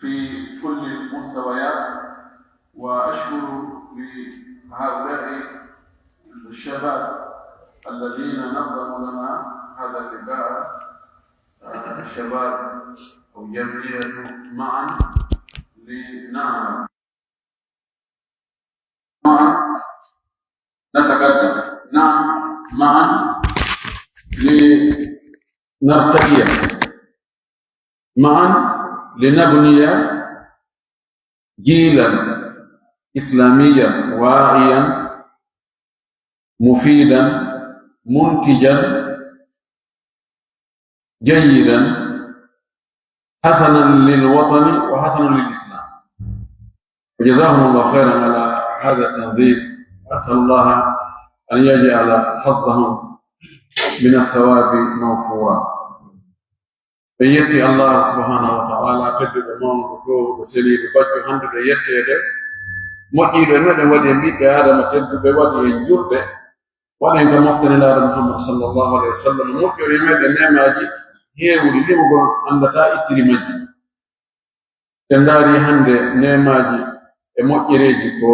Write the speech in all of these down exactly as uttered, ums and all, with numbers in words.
في كل المستويات، وأشكر لهؤلاء الشباب الذين نظموا لنا هذا اللقاء، آه، الشباب أو جمعية معا لنعمل. معا نتقدم. نعم، معا لنرتقي. معا لنبني جيلا إسلاميا واعيا مفيدا منتجا جيدا حسنا للوطن وحسنا للإسلام. وجزاهم الله خيرا على هذا التنظيم. أسأل الله أن يجعل حظهم من الثواب موفورا. En yetti Allaahu subhaanahu wa ta'aalaa, tedduɗo, mawnuɗo, toowuɗo, seniiɗo, bajjo, handuɗo yetteede, moƴƴiiɗo e meɗen, waɗi en ɓiɓɓe Aadama tedduɓe, waɗi en julɓe, waɗi en ka mofte Nelaaɗo Muhammad sallallahu alayhi wa sallam, moƴƴori e meɗen neemaaji heewuɗi, limugol anndataa ittiri majji. En ndaari hannde neemaaji e moƴƴereeji ko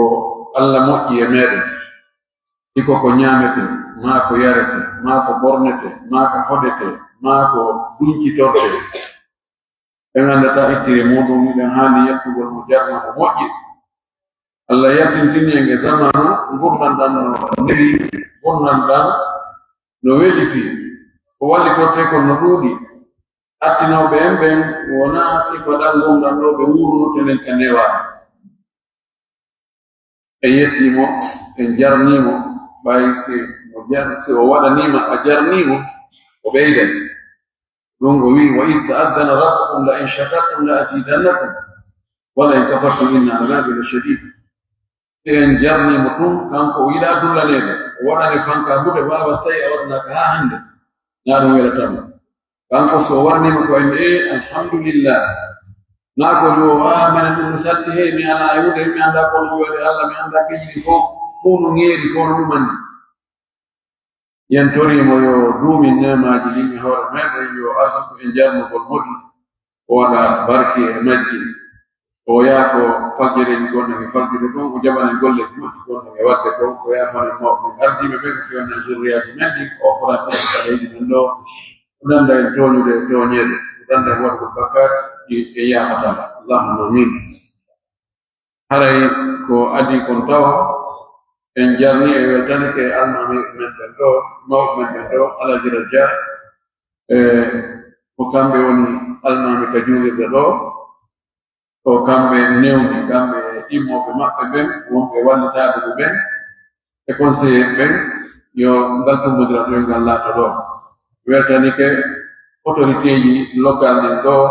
Alla moƴƴi e meɗen. Si ko ko ñaametee, maa ko yaretee, maa ko ɓornetee, maa ko hoɗetee, maa ko duncitortee, en anndataa ittiri muuɗum, hiɗen haani yettugol mo, jarna mo, moƴƴi. Alla yaltintini en e zamanu, ngurndan ɗan no newi, ngurndan ɗan no weli fii. Ko wallitortee kon no ɗuuɗi. Attinooɓe en ɓen wonaa sifa ɗan ngurndan ɗoo ɓe wuurunoo tenen ka newaare. En yettii mo, en jarnii mo, ɓay si mo jar-, si o waɗanii ma, a jarnii mo, o ɓeyday. Ɗun o wi'i, "Wa idh ta'adhana rabbukum la in shakartum la azidannakum, wa la in kafartum inna adhabi la shadid." Si en jarnii mo tun, kanko o yiɗaa dullaneede, o waɗane fanka buɗe, waawa sey a waɗanaaka haa hannde, naa ɗun welata mo. Kanko si o warnii ma ko en, ee, alhamdulillah. Naa ko yo, "Ah, menen ɗun no salli, hey, mi alaa e wude, mi anndaa ko no wi'ode Alla, mi anndaa keji ɗin fow, fow no ŋeeri, fow no ɗumani." Yen torii mo yo duumin neemaaji ɗin e hoore meɗen, yo arsuku en jarnugol moƴƴi, o waɗa barki e majji, o yaafo faggereeji gonɗen e faggude kon, o jaɓana en golleeji moƴƴi gonɗen e waɗde kon, o yaafana en mawɓe men ardiiɓe ɓen, o fewna en zurriyaaji men ɗin, o okkoran en kala yiɗi men ɗoo, o danda en tooñude e tooñeede, o danda en waɗugol bakkaat, e, e yaafataa. Allahumma amin. Haray ko adii kon tawa, en jarni e weltanike almaami men ɓen ɗoo, mawɓe men ɓen ɗoo, Alhaji Rajaa, e ko kamɓe woni almaami ka juulirde ɗoo, ko kamɓe newni, kamɓe immooɓe maɓɓe ɓen, wonɓe wallitaaɓe ɓe ɓen, e conseiller ɓen, yo ngal tummbondiral ɗoyngol laato ɗoo. Weltanike autorité ji local ɗin ɗoo,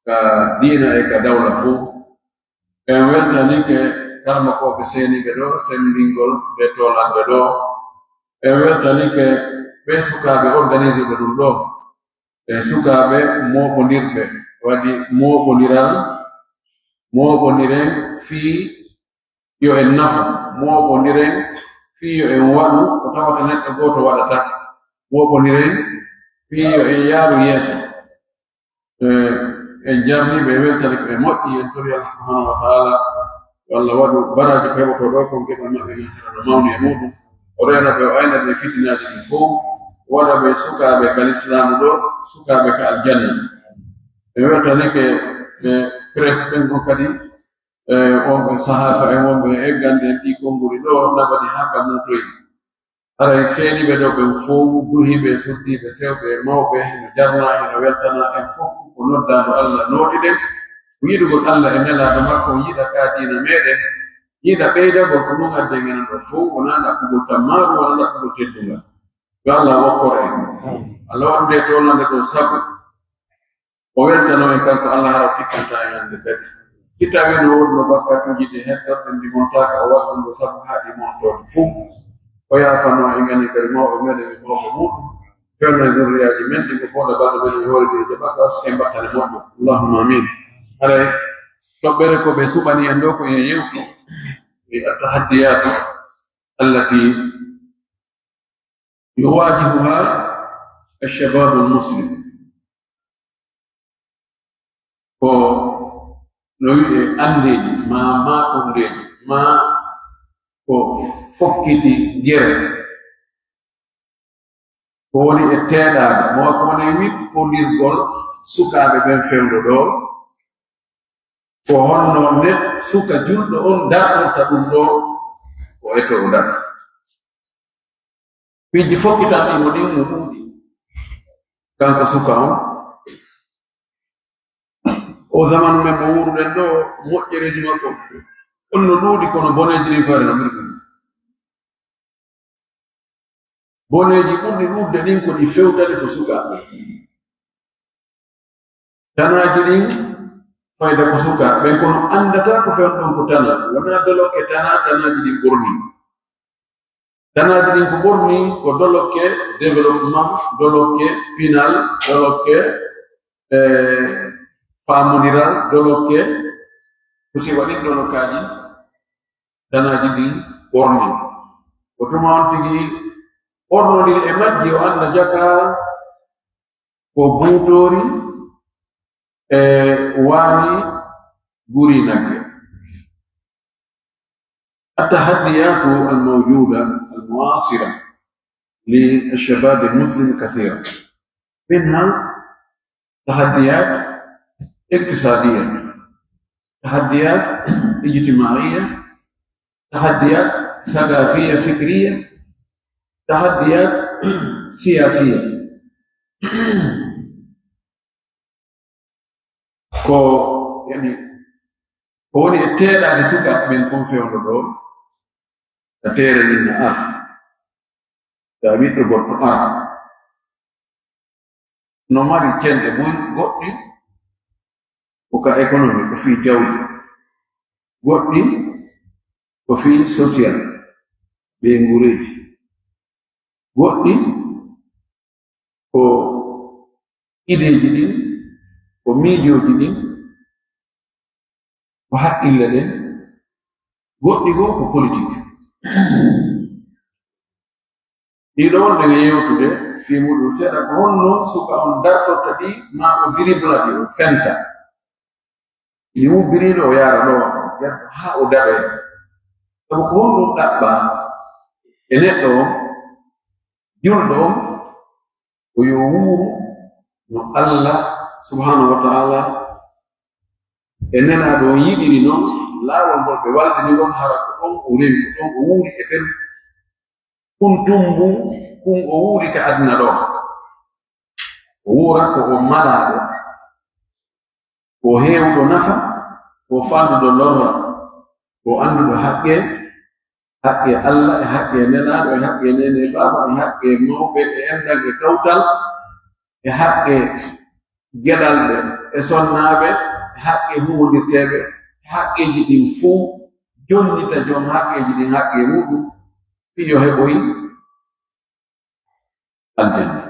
ka diina e ka dawla fow. En weltanike karamokooɓe seeniiɓe ɗoo, semmbingol nde toolannde ɗoo. En weltanike ɓee sukaaɓe organisiiɓe ɗun ɗoo, e sukaaɓe mooɓondirɓe, waɗi mooɓondiral, mooɓondiren fii yo en nafu, mooɓondiren fii yo en waɗu ko tawata neɗɗo gooto waɗata, mooɓondiren fii yo en yaaru yeeso. Eh, en jarnii ɓe, en weltani ɓe, moƴƴi, en tori Allah subhanahu wa ta'ala yo Allah waɗu baraaji ko heɓotoo ɗoo kon, geɓal maɓɓe men no mawni e muuɗum. O reena ɓe, o ayna ɓe fitinaaji ɗin fow, o waɗa ɓe sukaaɓe ka lislaamu ɗoo, sukaaɓe ka aljanna. En weltanike ɓe presse ɓen kon kadi, eh, wonɓe sahaafa en, wonɓe e eggande en ɗii konguɗi ɗoo, naɓani haa ka muutoyi. Haray seeniiɓe ɗoo ɓen fow, duhiiɓe e suddiiɓe, sewɓe e mawɓe, hino jarnaa, hino weltanaa en fow ko noddaandu Allah nootiɗen, ko yiɗugol Allah e Nelaaɗo makko, on yiɗa ka diina meɗen, yiɗa ɓeydagol ko ɗun addi en enen ɗoo fow, wonaa ɗaɓɓugol tammaaru walla ɗaɓɓugol teddungal. Yo Allah wokkor en. Allah waɗu ndee toolannde ɗoo sabu o weltanoo en kanko Allah, hara o tikkantaa en hannde kadi. Si tawii no woodunoo bakkatuuji ɗi heddorɗen ɗi montaaka, o waɗi ɗun ɗoo sabu haa ɗi montoo ɗi fow. O yaafanoo en enen kadi mawɓe meɗen e mawɓe muuɗum. Fewna en zurriyaaji men ɗin, o fooɗa balɗe men e hoore ɗi e jaɓaka, o arsuku en battane moƴƴo. Allahumma amin. Haray toɓɓere ko ɓe suɓani en ɗoo ko en yewtu e at-tahaddiyaatu allati yuwaajihuha ash-shabaabu al-muslim. ko no wi'e anndeeji, maa maakundeeji, maa ko fokkiti gere. Ko woni e teeɗaade, maa ko woni e wippondirgol sukaaɓe ɓen fewndo ɗoo, ko honno ne suka julɗo on dartorta ɗum ɗoo, ko e to o darta. Piiji fokkitanɗi mo ɗin no ɗuuɗi. Kanko suka on, o zamanu men mo wuuruɗen ɗoo, moƴƴereeji makko on no ɗuuɗi, kono boneeji ɗin feere no ɓuri ɗum. Boneeji ɓurɗi ɗuuɗde ɗin ko ɗi fewtani ko sukaaɓe. Tanaaji ɗin fayda ko sukaaɓe ɓen, kono anndataa ko fewndo ɗon ko tanaa. Wonaa dolokke tanaa, tanaaji ɗin ɓornii. Tanaaji ɗin ko ɓornii ko dolokke développement, dolokke pinal, dolokke, eh, faamondiral, dolokke ko si waɗi dolokkaaji tanaaji ɗin ɓornii. Ko tuma on tigi ɓornondiri e majji, o annda jaka ko buutoori e waani guri nagge. التحديات الموجودة المعاصرة للشباب المسلم كثيرة، منها تحديات اقتصادية، تحديات اجتماعية، تحديات ثقافية فكرية، تحديات سياسية. Ko, yani, ko woni e teeɗaade sukaaɓe ɓen kon fewndo ɗoo, ka teere nden na ar, ka ɓiɗɗo goɗɗo ar. No mari cenɗe buy, goɗɗi ko ka économie, ko fii jawdi, goɗɗi ko fii social, ɓeynguureeji, goɗɗi ko ideeji ɗin, ko miijooji ɗin, ko haqqille ɗen, goɗɗi goo ko politik. Ɗii ɗoo wonde e yewtude fii muɗum seeɗa, ko honno suka on dartorta ɗi, maa o dribla ɗi, o fenta. Ni wubbiriiɗo o yaara ɗoo, haa o daɗoya. Sabu ko honɗum ɗaɓɓaa e neɗɗo on, julɗo on, ko yo wuuru no Allah subhanahu wa ta'ala e Nelaaɗo on yiɗiri non, laawol ngol ɓe wallini ngol, hara ko ɗon o rewi, ko ɗon o wuuri e nder kun tumbu kun o wuuri ka aduna ɗoo. O wuura ko o malaaɗo, ko heewuɗo nafa, ko fanɗuɗo lorra, ko annduɗo haqqe, haqqe Allah e haqqe Nelaaɗo e haqqe neene e baaba e haqqe mawɓe e enɗan e kawtal e haqqe geɗalɓe e sonnaaɓe e haqqe humondirteeɓe e haqqeeji ɗin fow, jonnita jon haqqeeji ɗin haqqe muɗum, fii yo heɓoy aljanna.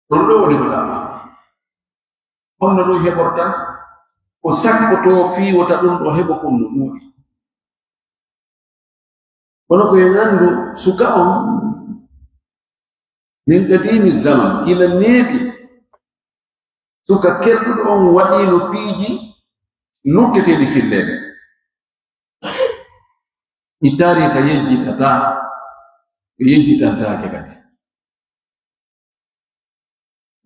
Kono ɗoo woni ko ɗaɓɓaa. Honno ɗum heɓorta? Ko sakkotoo fii wota ɗum ɗoo heɓo kon no ɗuuɗi. Kono ko en anndu suka on, min qadiimi zaman, gila neeɓi, suka kelɗuɗo on waɗiino piiji lutteteeɗi filleede. Ɗi taariika yejjitataa, ɗi yejjitantaake kadi.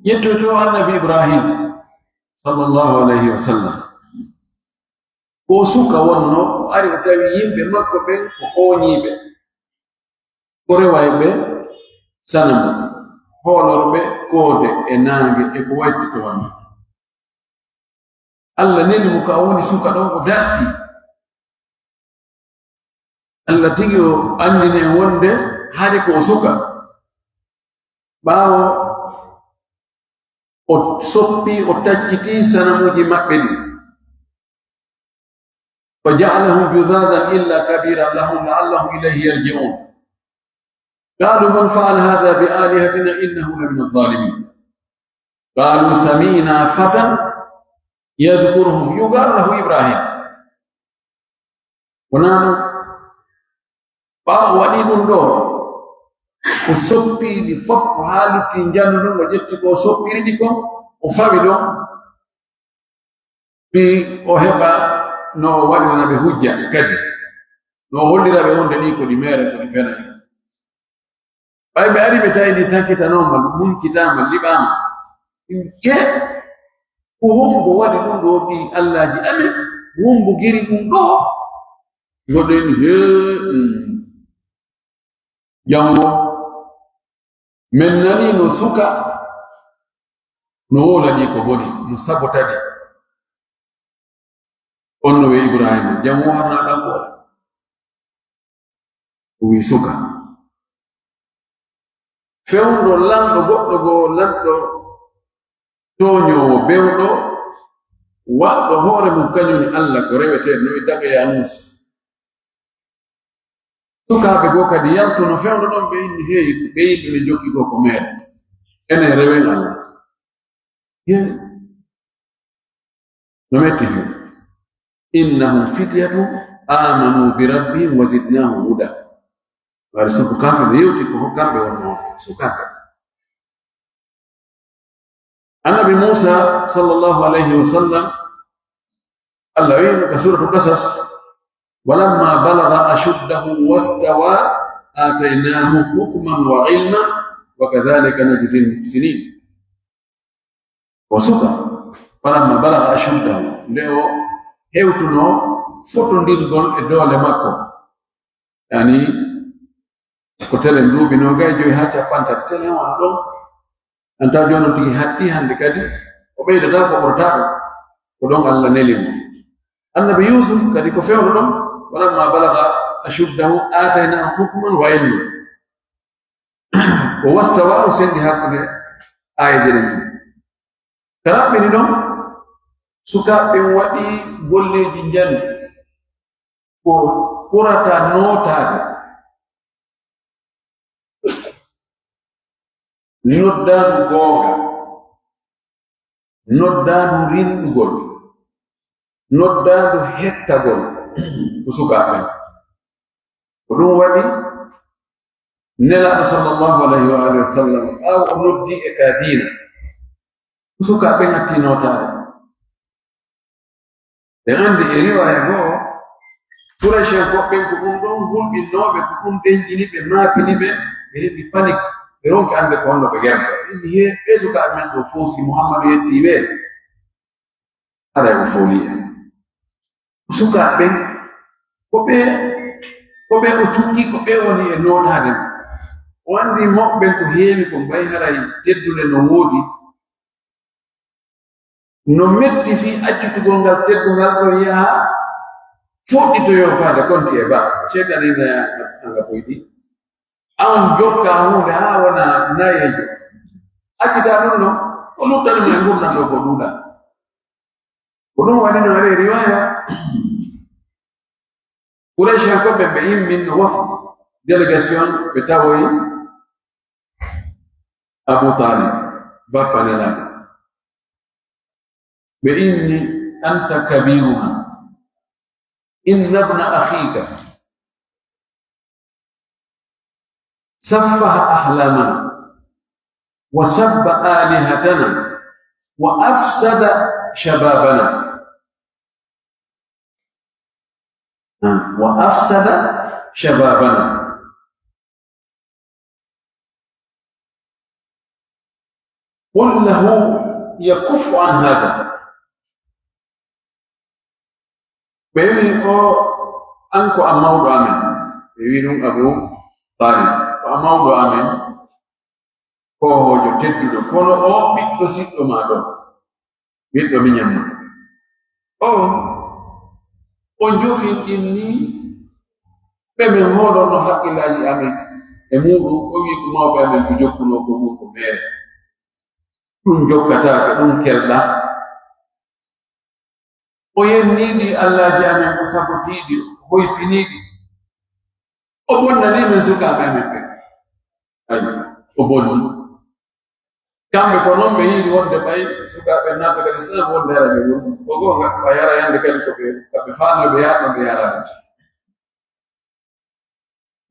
Ƴettoyto Annabi Ibrahim, sallallahu alayhi wa sallam, ko suka wonno, o ari o tawi yimɓe makko ɓen ko ooñiiɓe, ko rewayɓe sanamu, hoolorɓe koode e naange e ko wayti ko wano. Allah neli mo ka o woni suka ɗon, o darti. Allah tigi o anndini en wonde hari ko o suka. Ɓaawo o soppi, o tacciti sanamuuji maɓɓe ɗin. فجعلهم جذاذا إلا كبيرا لهم لعلهم إليه يرجعون. قالوا من فعل هذا بآلهتنا إنه لمن الظالمين. قالوا سمعنا فتى يذكرهم يقال له إبراهيم. Ko non, ɓaawo o waɗi ɗum ɗoo, o soppi ɗi fof, o haaliti njandu ɗum, o ƴetti ko o soppiri ɗi kon, o fawi ɗon. Fii o heɓa no o waɗirana ɓe hujja kadi, no o hollira ɓe wonde ɗii ko ɗi meere, ko ɗi fenay. Ɓay ɓe ari ɓe tawi ɗi takkitanooma, muncitaama, liɓaama. Ɗum ƴe, ko hombo waɗi ɗum ɗoo ɗii allaaji amen, hombo giri ɗum ɗoo? Goɗɗo inni, hee, mm. Jango, men nani no suka, no wowla ɗi ko boni, no sabota ɗi. On no wi'i Ibrahima, jam wonana ɗan ko o wi'i suka. Fewndo lanɗo goɗɗo goo, lanɗo tooñoowo, bewɗo, waɗɗo hoore mum kañum Alla ko rewetee, no wi'i Daqyaanus. Sukaaɓe goo kadi yaltuno fewndo ɗon, ɓe inni, hey, ɓe yimɓe ɓe jokki goo ko meere. Enen rewen Alla. Hey. No metti fii. Innahum fityatun amanu bi rabbihim wa zidnahum huda. Wari sukaaɓe no yewti ko kamɓe wonno sukaaɓe. Annabi Muusa sallallahu alayhi wa sallam, Alla wi'ino ka Suuratul Qasas, "Walamma balagha ashuddahu wastawa, aataynaahu hukman wa ilma, wa kadhalika najzil muhsinin." O suka, "Walamma balagha ashuddahu," nde o hewtuno fotondirgol e doole makko. Yani, ko telen duuɓi noogay jowi haa cappanɗe tati, telen wano ɗon. Anta jooni on tigi hatti hannde kadi, o ɓeydataa ko ɓurata ɗon. Ko ɗon Alla neli mo. Annabi Yuusuf kadi ko fewndo ɗon, "Walamma balagha ashuddahu aataynaahu hukman wa ilma." O wastawa, o senndi hakkunde aayeeje ɗen. Ka raɓɓini ɗon, sukaaɓe ɓen waɗi golleeji njani ko ɓurata nootaade. Noddaandu goonga, noddaandu rinɗugol, noddaandu hettagol ko sukaaɓe ɓen. Ko ɗum waɗi Nelaaɗo sallallahu alayhi wa alihi wa sallam, ɓaawo o noddi e ka diina, ko sukaaɓe ɓen atti nootaade. Ɓe anndi e riwaaya goo, Qurayshiyankooɓe ɓen ko ɗum ɗon hulɓinnooɓe, ko ɗum denƴini ɓe, maapini ɓe, ɓe heɓi panik, ɓe ronki annde ko honno ɓe gerta. Ɓe inni, "Hee, ɓee sukaaɓe men ɗoo fow, si Muhammadu yettii ɓe, haray o foolii en." Sukaaɓe ɓen, ko ɓe, ko ɓe o cuɓii, ko ɓe woni e nootaade. O anndi mawɓe ɓen ko heewi kon, ɓay haray teddule no woodi. No metti fii accitugol ngal teddungal ɗon yaha fuɗɗitoyoo faade konti e baa. Seytaane ina anga koyɗi. An jokka huunde haa wona nayeejo. Accitaa ɗum non, ko luttani mo e ngurndan ɗoo ko ɗuuɗa. Ko ɗum waɗi no ari riwaaya. Qurayshiyankooɓe ɓe immin no wafdu, délégation, ɓe tawoyi Abu Talib, bappa Nelaaɗo. Ɓe inni, "Anta kabiruna, inna ibna akhika saffaha ahlamana, wa sabba alihatana, wa afsada shababana." Ah, "wa afsada shababana. Qul lahu yakuffa an hada." Ɓe wi'i, "O, an ko a mawɗo amen." Ɓe wi'i ɗum Abu Talib, "Ko a mawɗo amen, koohoojo tedduɗo, kono o ɓiɗɗo siɗɗo ma ɗo, ɓiɗɗo miñan ma. O, o jofinɗinni ɓe men hoolonno haqqillaaji amen e muuɗum, o wi'i ko mawɓe amen ko jokkunoo ko ɗum ko meere. Ɗum jokkataake, ɗum kelɗaa." O yennii ɗi allaaji amen, o sabotii ɗi, o hoyfinii ɗi. O bonnanii men sukaaɓe amen ɓen. Ayi, o bonni. Kamɓe ko non ɓe yiɗi wonde ɓay sukaaɓe naata ka Islam wonde hara ɓe woni. Ko goonga, ɓay hara yande kadi ko ɓe, ka ɓe faanno ɓe yaata, ɓe yaara.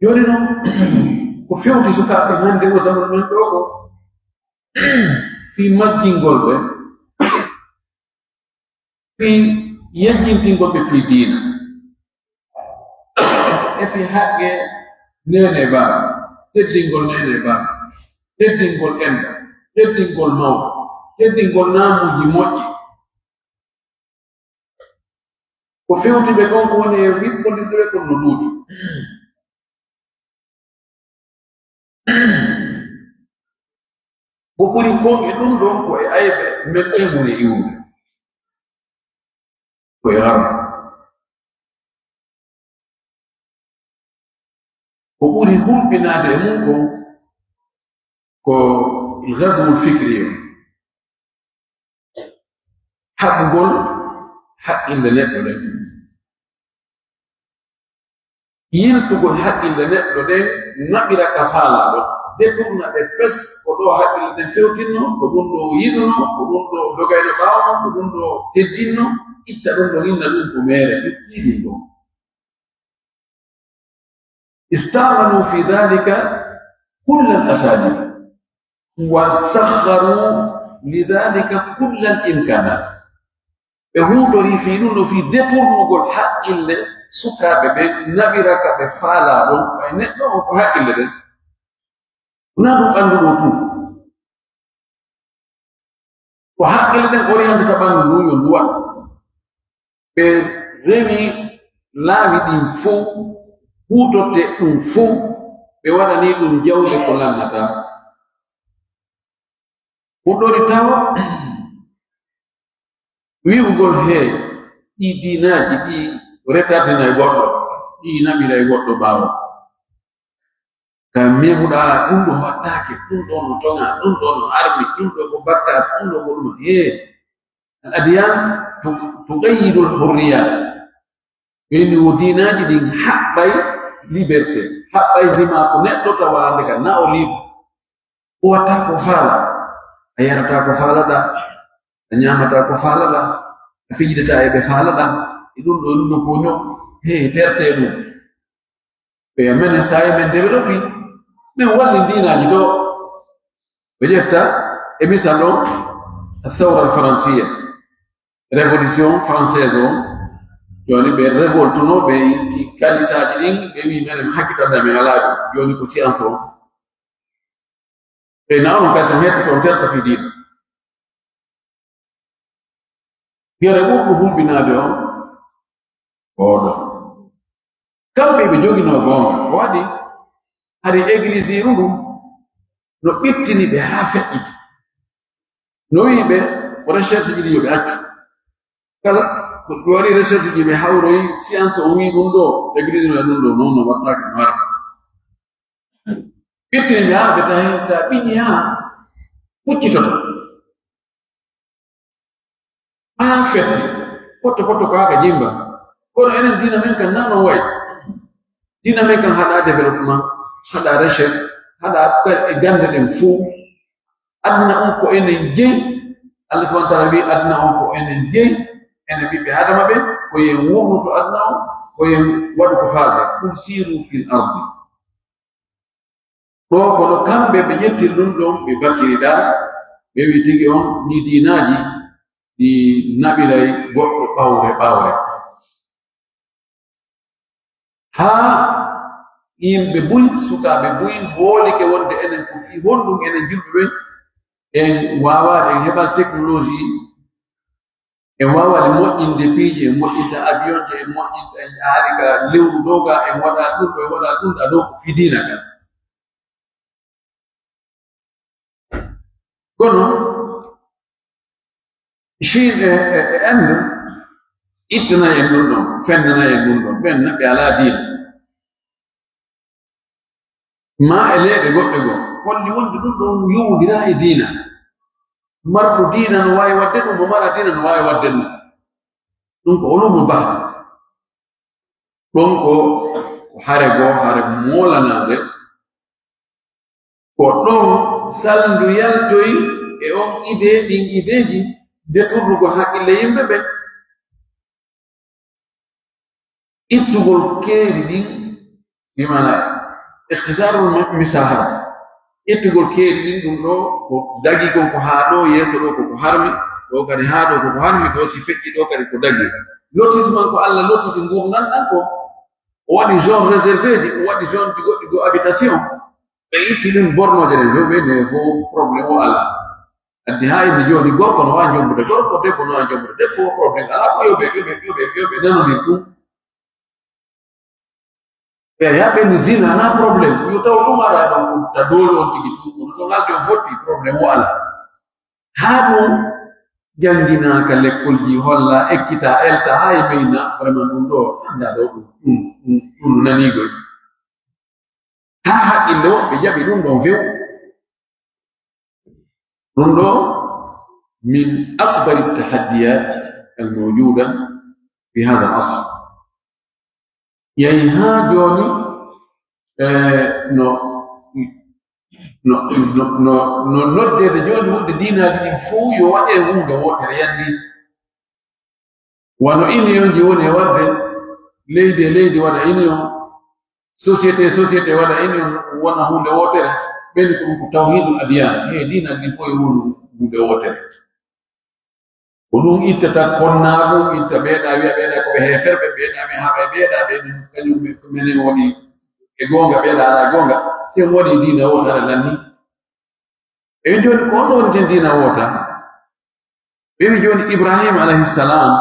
Jooni non, ko fewti sukaaɓe hannde o zamanu men ɗoo ko fii majjingol ɓe. fii yejjintingol ɓe fii diina, e fii haqqe neene e baaba, teddingol neene e baaba, teddingol enɗan, teddingol mawɓe, teddingol naamuuji moƴƴi. Ko fewti ɓe kon ko woni e wippondirde ɓe kon no ɗuuɗi. Ko ɓuri kon e ɗun ɗon ko e ayɓe men ɓen woni iwrude. Ko e haram. Ko ɓuri hulɓinaade e mun kon ko al-ghazwul fikri on. Haɓugol haqqille neɗɗo ɗen. Yiltugol haqqille neɗɗo ɗen, naɓira ka faalaa ɗon. Détourna ɗe fes, ko ɗoo haqqille ɗen fewtinno, ko ɗun ɗoo o yiɗuno, ko ɗun ɗoo o dogayno ɓaawo, ko ɗun ɗoo o teddinno, itta ɗun ɗon, inna ɗun ko meere, ɗun ɗun ɗoo. استعملوا في ذلك كل الأساليب وسخروا لذلك كل الإمكانات. Ɓe huutorii fii ɗun ɗoo, fii deturnugol haqqille sukaaɓe ɓen, naɓira ka ɓe faalaa ɗon, ɓay neɗɗo on ko haqqille ɗen. Wonaa ɗun ɓanndu ɗoo tun. Ko haqqille ɗen orientata ɓanndu ndun yo ndu waɗu. Ɓe rewi laawi ɗin fow, huutortee ɗun fow, ɓe waɗanii ɗun jawle ko lannataa. Ko ɗori tawa wi'ugol, "Hee, ɗii diinaaji ɗii retardinay goɗɗo, ɗii naɓiray goɗɗo ɓaawo." Ka memuɗaa, ɗun ɗoo wattaake, ɗun ɗoo no toŋaa, ɗun ɗoo no harmi, ɗun ɗoo ko bakkaat, ɗun ɗoo ko ɗuma. Hee, al-adyan tu-, tuqayyidu al-hurriyat. Ɓe inni wo diinaaji ɗin haɓɓay liberté, haɓɓay ndimaaku neɗɗo tawaande ka na o libre. O watta ko faala, a yarata ko faalaɗaa, a ñaamata ko faalaɗaa, a fijidataa e ɓe faalaɗaa, e ɗun ɗoo, ɗun ɗoo ko ño-, hee, tertee ɗun. Ɓe menen saa'i men développé, men walli diinaaji ɗoo. Ɓe ƴetta e misal on, Thawra al-Faransiya, Révolution française on, jooni ɓe révoltuno, ɓe itti kanisaaji ɗin, ɓe wi'i menen hakkitande men alaa ɗun. Jooni ko science on. Ɓe na onon kay so hetti on terta fii diina. Yere ɓurɗo hulɓinaade on, oɗo. Kamɓe ɓe joginoo goonga. Ko waɗi? Hari église iru ndu no ɓittini ɓe haa feƴƴiti. No wi'i ɓe, ko recherche ji ɗi yo ɓe accu. Kala ko ɓe waɗi recherche ji, ɓe hawroyi science on wi'i ɗun ɗoo, église no ɗun ɗoo, non, no wattaake, no waɗa. Ɓittini ɓe haa ɓe tawi sa ɓiñi haa fuccitoto. Haa fetti. Potto potto ko haa ka jimba. Kono enen diina men kan naa non wayi. Diina men kan haɗaa développement, haɗaa recherche, haɗaa e gannde ɗen fow. Aduna on ko enen jeyi. Allah subhanahu wa ta'ala wi'i aduna on ko enen jeyi. Enen ɓiɓɓe Adama ɓen, ko yen wurnuto aduna on, ko yen waɗu ko faalɗen. Qul siru fil ardi. Ɗoo kono kamɓe ɓe ƴettiri ɗun ɗon, ɓe bakiri ɗaa, ɓe wi'i tigi on, ɗii diinaaji ɗi naɓiray goɗɗo ɓawre ɓawre. Haa yimɓe buy, sukaaɓe buy, hoolike wonde enen ko fii honɗun enen julɓe ɓen, en waawaali, en heɓaali technologie, en waawaali moƴƴinde piiji, en moƴƴinta avion je, en moƴƴinta, en yaari ka lewru ɗoo ga, en waɗa ɗun ɗoo, en waɗa ɗun ɗaa ɗoo ko fii diina kan. Kono Chine e, e, e Inde ittanay en ɗun ɗon, fennanay en ɗun ɗon, ɓen na ɓe alaa diina. Maa e leyɗe goɗɗe goo, holli wonde ɗun ɗon yowondiraa e diina. Marɗo diina no waawi waɗde ɗun, mo maraa diina no waawi waɗde ɗun. Ɗun ko ulumul bahri. Ɗon ko, ko hare goo, hare moolanaande. Ko ɗon salndu yaltoyi e on idee, ɗin ideeji, deturnugol haqqille yimɓe ɓen. Ittugol keeri ɗin, bi maana ikhtisarul mi-, misahat. Ittugol keeri ɗin, ɗun ɗoo ko dagii kon, ko haa ɗoo yeeso ɗoo ko ko harmi, ko Ɗoo kadi haa ɗoo ko ko hanmi ɗoo, si feƴƴi ɗoo kadi ko dagi. Lotissement ko Alla lotisi ngurndan ɗan ko. O waɗi zone réservé ji, o waɗi zone ji goɗɗi de habitation. Ɓe itti ɗin bornooje ɗen, yo ɓe ne fof problème o alaa. Addi haa inde jooni gorko no waawi jombude gorko, debbo no waawi jombude debbo, problème alaa, ko yo ɓe, yo ɓe, yo ɓe, yo ɓe nanodir ɗum. Ɓe yaɓe ni zina na problème, yo taw ɗum ara ɗon ɗum ta doole on tigi tun, kono so ngal ɗon fotti problème o alaa. Haa ɗum jannginaaka lekkolji, holla, ekkita, elta, haa e ɓeyna, vraiment ɗum ɗo anndaa ɗo ɗum, ɗum, ɗum, ɗum naniigol. Haa haqqille woɓɓe jaɓi ɗum ɗon few. Ɗum ɗo min akbari tahaddiyat al mawjuda fi hada al asr. Yahi haa jooni, eh, no, no, no, no, no noddeede jooni wonde diinaaji ɗin fow yo waɗe huunde wootere yandi. Wano union ji woni e waɗde, leydi e leydi waɗa union, société e société waɗa union, wona huunde wootere, ɓen ko ɗum ko tawhidul adiyan, he diina ɗin fof e wonu huunde wootere. Ko ɗum ittata konnaagu, itta ɓeeɗa, wi'a ɓeeɗa ko ɓe heeferɓe, ɓeeɗa wi'a haɓa e ɓeeɗa, ɓe kañum ɓe, ko menen woni e goonga, ɓeeɗa alaa e goonga, si en waɗi diina wootere lanni. E jooni ko on woni ten diina woota? Ɓe wi jooni Ibrahima alayhi salam,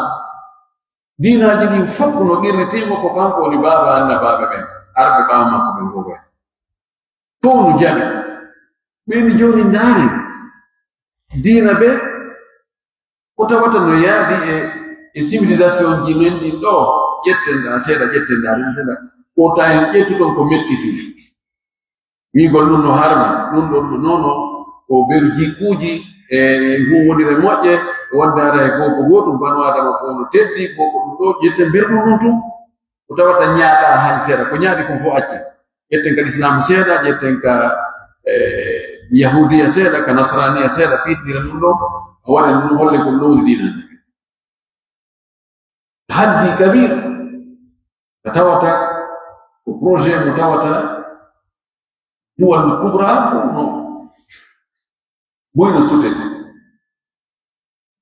diinaaji ɗin fof no qirritii mo ko kanko woni baaba annabaaɓe ɓen, arɓe ɓaawo makko ɓen fof ɓen. Fof no jaɓi. Ɓe wi jooni ndaari, diina ɓe ko tawata no yaadi e, e civilisation ji men ɗin ɗo, ƴetten ɗa seeɗa, ƴetten ɗa ɗum seeɗa. Ko tawi ƴettuɗon ko metti fii. Wi'ugol ɗum no harmi, ɗum ɗon no nono, ko beru jikkuuji e huuwondire moƴƴe, wonde hara e fof ko gootum, banu Aadama fof no teddi, ko ko ɗum ɗo, ƴetten mberɗum ɗum tun. Ko tawata ñaaɗaa hay seeɗa, ko ñaaɗi kon fof acci. Ƴetten ka Islaamu seeɗa, ƴetten ka, eh, Yahuudiya seeɗa, ka Nasraaniya seeɗa, piitindiren ɗum ɗo, a waɗen ɗum, hollen ko ɗum ɗo woni diina. Haddi kabir, ka tawata ko projet mo tawata duwal kubra fof no boyno sutede.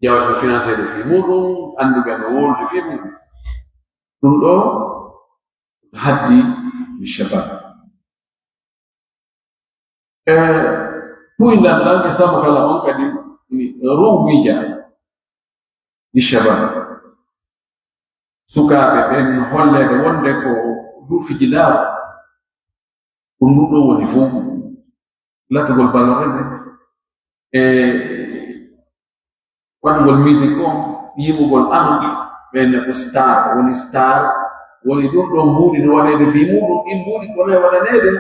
Jawata ko financé de fii muɗum, anndi ɓe no wowlude fii muɗum. Ɗum ɗo haddi shabab. E, puyndan ɗan e sabu kala on kadi ni ruwija. Shabab. Sukaaɓe ɓen holleede wonde ko duufiji laaɓa. Ko ɗum ɗo woni fow. Latugol ballorɗe ɗen. E, waɗugol musique on, yimugol ama, ɓen ne ko star, woni star, woni ɗum ɗon mbuuɗi no waɗeede fii muɗum, ɗin mbuuɗi kono e waɗaneede.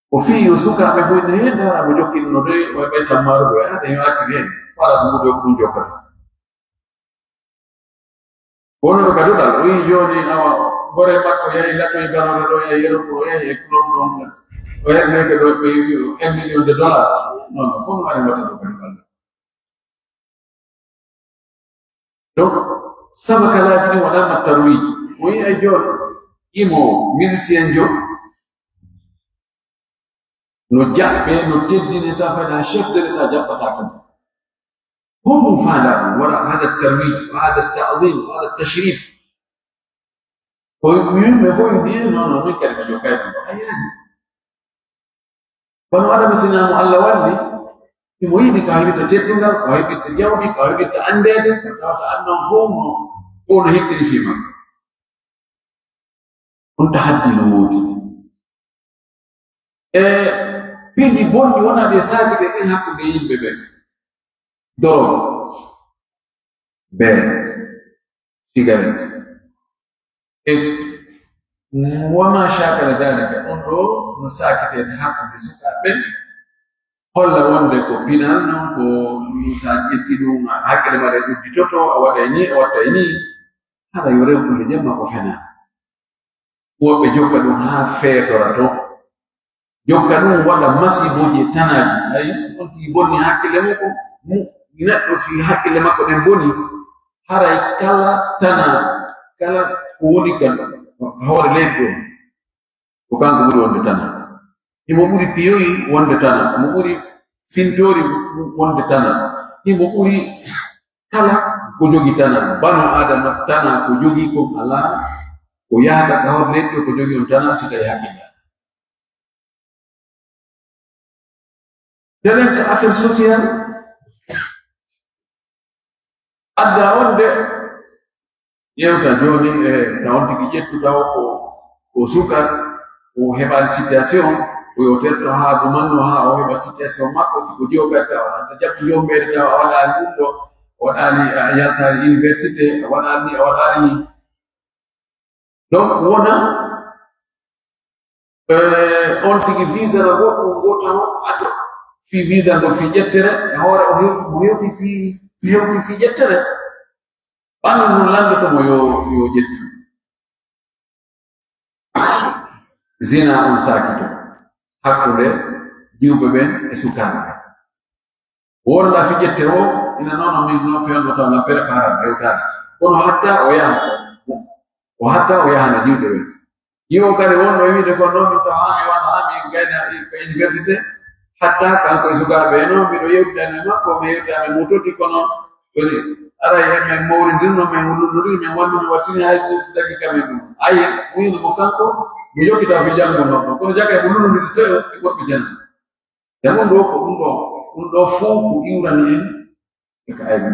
Ko fii yo sukaaɓe fof ne heen, ndaara mo jokki no doy, o ɓe tammaaru ɓe, haɗa yo accu heen, wala ko mbuuɗi o ko ɗum jokkata. Wonno ka duɗal, o yii jooni, awa, bore makko yahi latoyi balore ɗo, yahi Europe, o yahi e club ɗon, o heɓneke ɗo, ɓe un million de dollars. Non, non, kono ari wata ɗo kadi balla. Donc, sabakalaaji ɗin waɗaama tarwiiji. O yi'ay jooni, imo musicien jo, no jaɓɓe, no teddine, ta fayda chef de l'État jaɓɓataake mo. Honɗum faandaa ɗum? Wala hada tarwij, wa hada ta'zim, wa hada tashrif. Ko yimɓe fof mbi'i, non, non, min kadi mi jokkay ɗum. A yiyani. Banu Adama sinaa mo Allah walli, himo yiɗi ka heɓirta teddungal, ka heɓirta jawdi, ka heɓirta anndeede, ka tawata annon fof no, fof no hettiri fii makko. On tahaddi no woodi. E piiji bonɗi wonaa ɗe saakite ɗin hakkunde yimɓe ɓen. Dorog, beer, sigaret, e wa ma shakala dalika, ɗum ɗo no saakiteede hakkunde sukaaɓe ɓen, holla wonde ko pinal non, ko Muusaa ƴetti ɗum, hakkille maɗa udditoto, a waɗay ni, a wattay ni, hara yo rew kulle jemma ko fenaa. Woɓɓe jokka ɗum haa feetora ton. Jokka ɗum waɗa masiibooji e tanaaji. Hay si on tigi bonni hakkille makko, mu-, neɗɗo si hakkille makko ɗen boni, haray kala tana, kala ko woni kan hoore leydi ɗo, ko kanko ɓuri wonde tana. Himo ɓuri piyoyi wonde tana, himo ɓuri fintoori wonde tana. Himo ɓuri kala ko jogii tanaa. Banu Aadama tanaa ko jogii kon alaa, ko yahata ka hoore leydi ɗo ko jogii on tanaa si tawii haqqilaa. Telen ka affaire sociale, adda on de ƴeewta jooni, e, ka on tigi ƴettu taw ko, ko suka, o heɓaali situation, o yo terto haa dumanno haa o heɓa situation makko, si ko jooɓere tawa, hanta jaɓɓu jooɓere tawa, a waɗaali ɗum ɗo, a waɗaali, a yaltaali université, a waɗaali ni, a waɗaali ni. Donc, wona, eh, on tigi visa na goɗɗum, ngota o ato, fii visa ngo fii ƴettere, e hoore o hew-, mo hewti fii, fii hewti fii ƴettere. Ɓandu ndun landoto mo yo, yo ƴettu. Zina on saakito hakkunde jiwɓe ɓen e sukaaɓe ɓen. Wonɗaa fii ƴettere o, ina noon min no fewndo taw ngam préparer hewtaade. Kono hatta o yaha, o hatta o yahana jiwɓe ɓen. Jiwo kadi wonno e wiide ko noon min taw haa mi waɗa, haa mi gayna e université, hatta kanko e sukaaɓe e noon, miɗo yewtida e makko, mi yewtida, min mutoɗi, kono woni aray e men mawrindirno, men lullondiri, men wannu, men wattini hay so dagi kamen ɗum. Ayi, wiino mo kanko, mi yokkita ko janngo makko. Kono jaka e mo lullondiri tawi e woɗɓe janngo. E ɗum ɗo ko ɗum ɗo, ɗum ɗo fow ko iwrani en e ka ayɓe.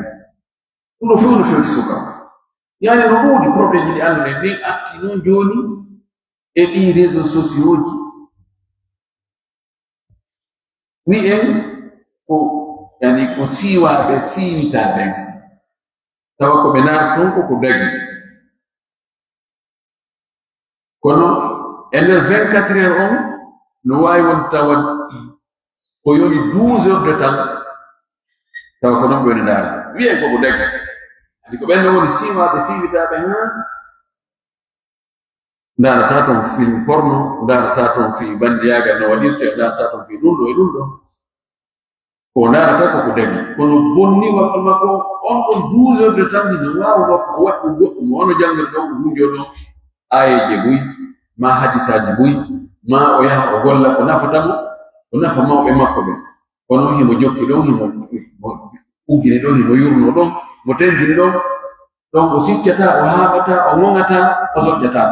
Ɗum ɗo fow no fewti suka. Yani no woodi problème ji ɗi annduɗen, min arti noon jooni e ɗi réseaux sociaux ji. Wi'en ko, yani ko siiwaaɓe siiwitaa ɓen. Tawa ko ɓe naata ton ko ko dagi. Kono e nder vingt-quatre heures on, no waawi won tawa ko yoni douze heures de temps, tawa ko non ɓe woni ndaara. Wi'en ko ko dagi. Andi ko ɓen non woni siiwaaɓe siiwitaa ɓen, haa ndaarata ton film porno, ndaarata ton fii bandiyaagal no waɗirte, ndaarata ton fii ɗum ɗo e ɗum ɗo. Ko ndaarata ko ko dagi. Kono bonni waktu makko, on ɗon douze heures de temps, no waawa makko o waɗi ɗum goɗɗum, wano janngirde ɗon, ko hunjo ɗon, aayeeje buy, ma hadisaaji buy, ma o yaha o golla ko nafata mo, ko nafa mawɓe makko ɓen. Kono himo jokki ɗon, himo, himo uggini ɗon, himo yurno ɗon, mo tenjini ɗon, ɗon o siccataa, o haaɓataa, o ŋoŋataa, o soƴƴataa.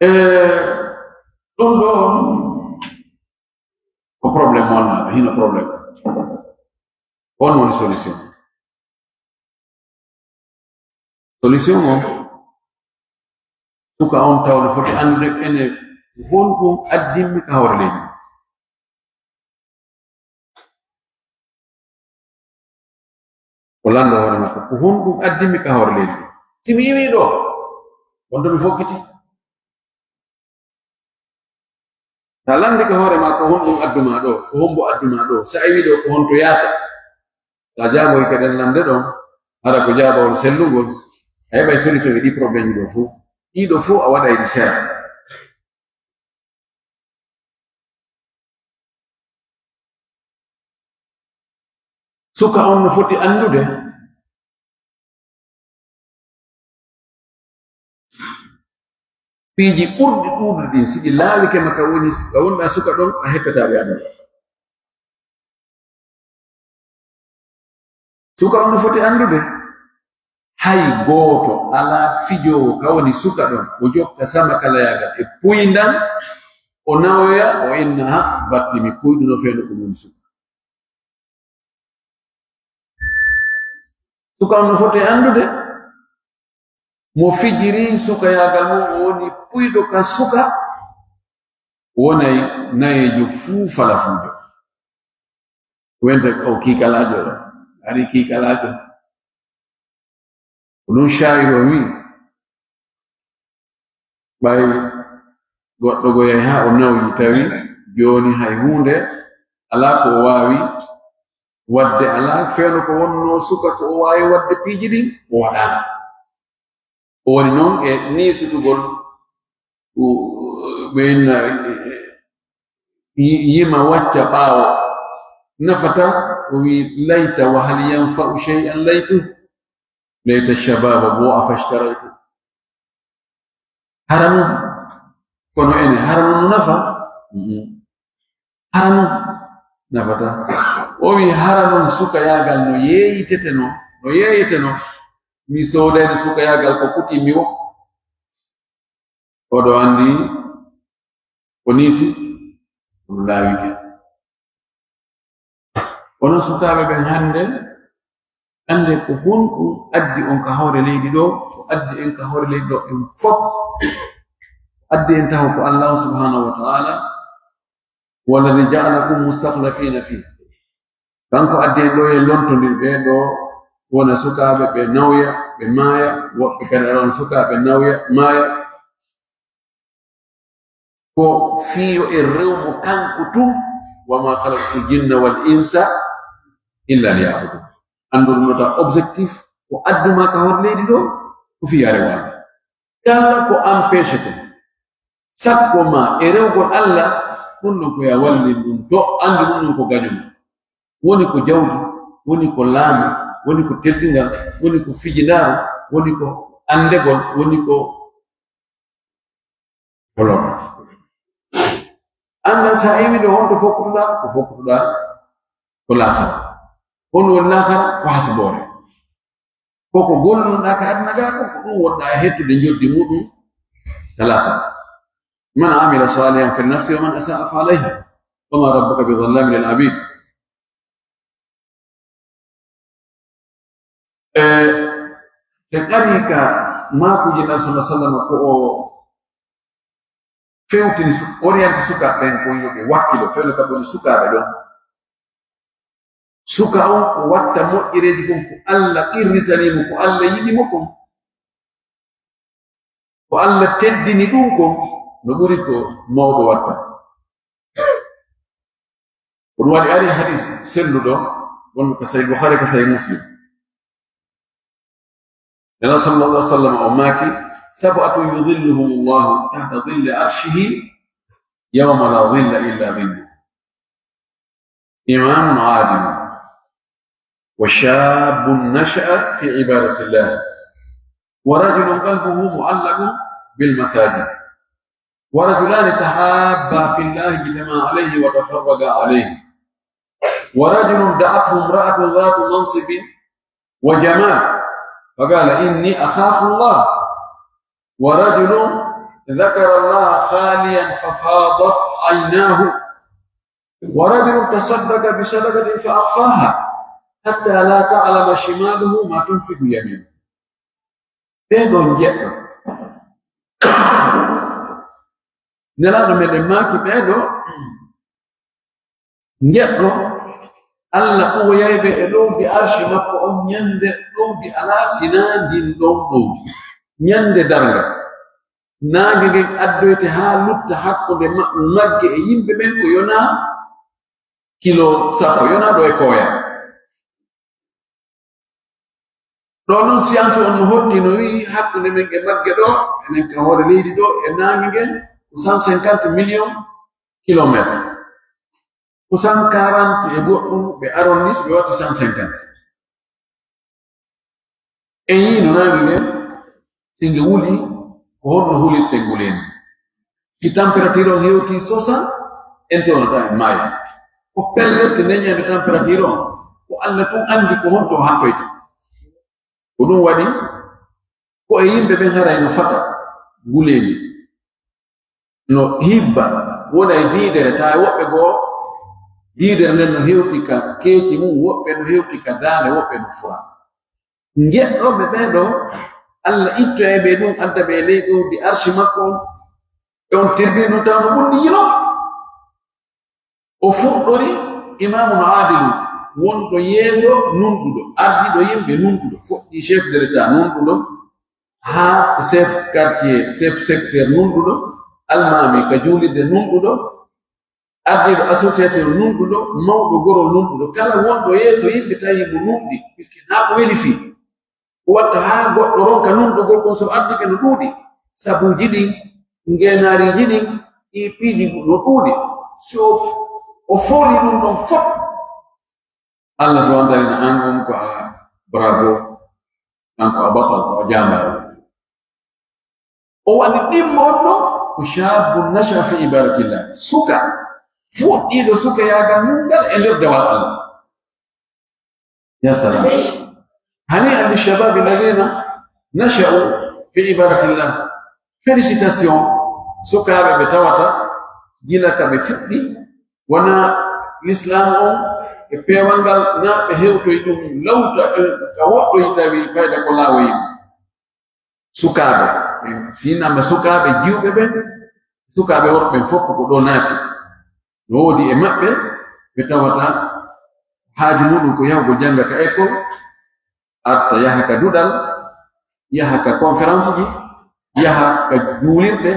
E ɗum ɗo ko problème wonnaaɓe, hino problème. On woni solution. Solution on, suka on taw no foti anndude ene honɗum addimmi ka hoore leydi. O lanndo hoore makko, ko honɗum addimi ka hoore leydi? Si mi iwii ɗo, wonto mi fokkiti. Sa lanndi ka hoore maa, ko honɗum addu maa ɗo? Ko hombo addu maa ɗo? Sa iwii ɗo, ko honto yaata? Sa jaaboyi ka ɗen lande ɗon, hara ko jaabawol sellungol, a heɓay solution e ɗi problème ɗo fow. Ɗiɗo fow a waɗay ɗi sera. Suka on no foti anndude piiji ɓurɗi ɗuuɗude ɗin, si ɗi laawike ma ka woni, ka wonɗaa suka ɗon, a heppataa ɓe anndude. Suka on no foti anndude, hay gooto alaa fijoowo ka woni suka ɗon, o jokka sama kalayaagal e puyndan, o nawoya, o inna, "Ha, battimi puyɗuno fewndo ko woni suka." Suka on no foti anndude, mo fijiri sukayaagal mum, o woni puyɗo ka suka, wonay nayeejo fuu falafuujo. Wonta o kiikalaajo ɗo, ari kiikalaajo. Ko ɗum shaa'ir o wi'i, ɓay goɗɗo go yahi haa o nawyi, tawi jooni hay huunde alaa ko o waawi waɗde, alaa fewndo ko wonnoo suka ko o waawi waɗde piiji ɗin, o waɗaano. O woni non e nii sutugol, u-, ɓe inna, yi-, yima wacca ɓaawo. Nafata, o wi, "Layta wa hal yanfa'u shay'an laytu? Layta shababa bu'a fashtaraytu." Hara non, kono ene, hara non no nafa? Mm-mm. Hara non, Nafata. O wi hara non sukayaagal no yeeyitete non, no yeeyete non. Mi soodayno sukayaagal ko kuti mi wo. Oɗo anndi ko nii si ɗum laawike. Onon sukaaɓe ɓen hannde, annde ko honɗum addi on ka hoore leydi ɗo, ko addi en ka hoore leydi ɗo en fof. Addi en taho ko Allah subhanahu wa ta'ala, والذي جعلكم مستخلفين فيه. Kanko addi en ɗo e lontondirɓe ɗo wona sukaaɓe ɓe nawya, ɓe maaya, woɓɓe kadi aron sukaaɓe nawya, maaya. Ko fii yo en rew mo kanko tun, وما خلقت الجن والإنس إلا ليعبدون. Anndu ɗum no ta objectif, ko addu ma ka hor leydi ɗo, ko fii yo a rew Allah. Kala ko empêche to, sakko ma e rewgol Allah, ɗum ɗon ko ya wallin ɗum, to anndu ɗum ɗon ko gaño ma. Woni ko jawdi, woni ko laamu, woni ko teddungal, woni ko fijindaaru, woni ko anndegol, woni ko ko lorra. Annda sa iwi ɗo honto fokkutuɗaa, ko fokkutuɗaa ko laakara. Honɗum woni laakara? Ko hasboore. Ko ko gollunoɗaa ka aduna gaa kon, ko ɗum wonɗaa e hettude njoddi muɗum ka laakara. من عمل صالحا فلنفسه ومن أساء فعليها وما ربك بظلام للعبيد. E, si en arii ka maakuuji Nabi sallallahu alaihi wasallam ko o fewtini su-, orienté sukaaɓe ɓen kon yo ɓe wakkilo, fewndo ka ɓuri sukaaɓe ɗon. Suka on ko watta moƴƴereeji kon ko Allah qirritanii mo, ko Allah yiɗi mo kon. Ko Allah teddini ɗum kon, no ɓuri ko mawɗo watta. Ko ɗum waɗi ari hadis selluɗo, wonno ko Sahih Bukhari, ko Sahih Muslim. Nela sallallahu alaihi wasallam o maaki, سبعة يظلهم الله تحت ظل عرشه يوم لا ظل إلا ظله. إمام عادل، وشاب نشأ في عبادة الله، ورجل قلبه معلق بالمساجد، ورجلان تحابا في الله اجتمعا عليه وتفرقا عليه، ورجل دعته امرأة ذات منصب وجمال فقال: إني أخاف الله، ورجل ذكر الله خاليا ففاضت عيناه، ورجل تصدق بصدقة فأخفاها حتى لا تعلم شماله ما تنفق يمينه. Ɓee ɗoo njeɗɗo. Nelaaɗo meɗen maaki ɓee ɗoo njeɗɗo, Alla ɓooyay ɓe e ɗowdi arshi makko on ñande ɗowdi alaa sinaa ndin ɗon ɗowdi. Ñande darnga, naange ngen addoyte haa lutta hakkunde ma-, magge e yimɓe ɓen ko yonaa kilo sappo, yonaa ɗo e kooya. Ɗoo non siyansi on no hotti, no wi'i hakkunde men e magge ɗoo, enen ka hoore leydi ɗoo, e naange ngen, ko cent cinquante millions kilomètres. Ko cent quarante e goɗɗum, ɓe arondis, ɓe watti cent cinquante. En yii no naange ngen, si nge wuli, ko honno hulirten nguleendi. Si température on hewtii soixante, en tewnataa en maaya. Ko pellet, nde ñande température on, ko Alla tun anndi ko honto hattoyta. Ko ɗum waɗi, ko e yimɓe ɓen haray no fata nguleendi. No hibba, wona e diidere, taa e woɓɓe goo, diidere nden no hewti ka keeci mum, woɓɓe no hewti ka daande, woɓɓe no fura. Njeɗɗooɓe ɓee ɗoo, Alla ittoyay ɓe ɗum, adda ɓe e ley ɗowdi arshi makko on, e on tirbini ɗum tawa no ɓundi yilo. O fuɗɗori imaamun aadilun, wonɗo yeeso nunɗuɗo, ardiiɗo yimɓe nunɗuɗo, fuɗɗii chef de l'État nunɗuɗo, haa chef quartier, chef secteur nunɗuɗo, almaami ka juulirde nunɗuɗo, ardiiɗo association nunɗuɗo, mawɗo gorol nunɗuɗo, kala wonɗo yeeso yimɓe tawi mo nunɗi, puisque naa ko weli fii. Ko watta haa goɗɗo ronka nunɗugol kon so ardike no ɗuuɗi, sabuuji ɗin, ngeenaariiji ɗin, ɗii piiji no ɗuuɗi. Si o f-, o fooli ɗum ɗon fof, Allah subhanahu wa ta'ala na an on ko a bravo, an ko a batal, ko a jaamaaru. O waɗi ɗimmo on ɗon ko shaabun nasha fi ibadatillah. Suka, fuɗɗiiɗo sukayaagal mun ngal e nder dewal Allah. Ya salam. Hani'an lishababi alladhina nasha'u fi ibadatillah. Félicitations sukaaɓe ɓe tawata gila ka ɓe fuɗɗi, wona Lislaam on e peewal ngal, na ɓe hewtoyi ɗum lawta, eh, ka woɗɗoyi tawi fayda ko laawoyi. Sukaaɓe, ɓen finama sukaaɓe jiwɓe ɓen, sukaaɓe worɓe ɓen fof ko ɗo naati. No woodi e maɓɓe ɓe tawata haaju muɗum ko yahugol jannga ka école, arta yaha ka duɗal, yaha ka conférence ji, yaha ka juulirɗe,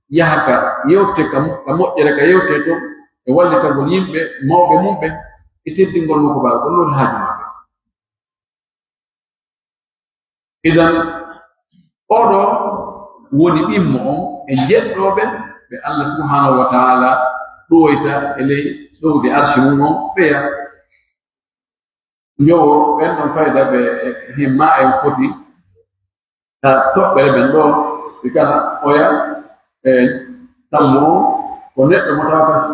yaha ka yewte, ka, ka moƴƴere ka yewte ton, e wallitagol yimɓe mawɓe mum ɓen, e teddingol mo ko baawa, ko ɗum woni haaju maɓɓe. Idan, oɗo woni ɓimmo on e jeɗɗooɓe ɓe Allah subhanahu wa ta'ala ɗoyta e ley ɗowdi arshi mum on ɓeya. Njowo ɓen ɗon fayda ɓe e himma en foti ka toɓɓere ɓen ɗo, ɓe kala oya e tammo on ko neɗɗo mo tawata si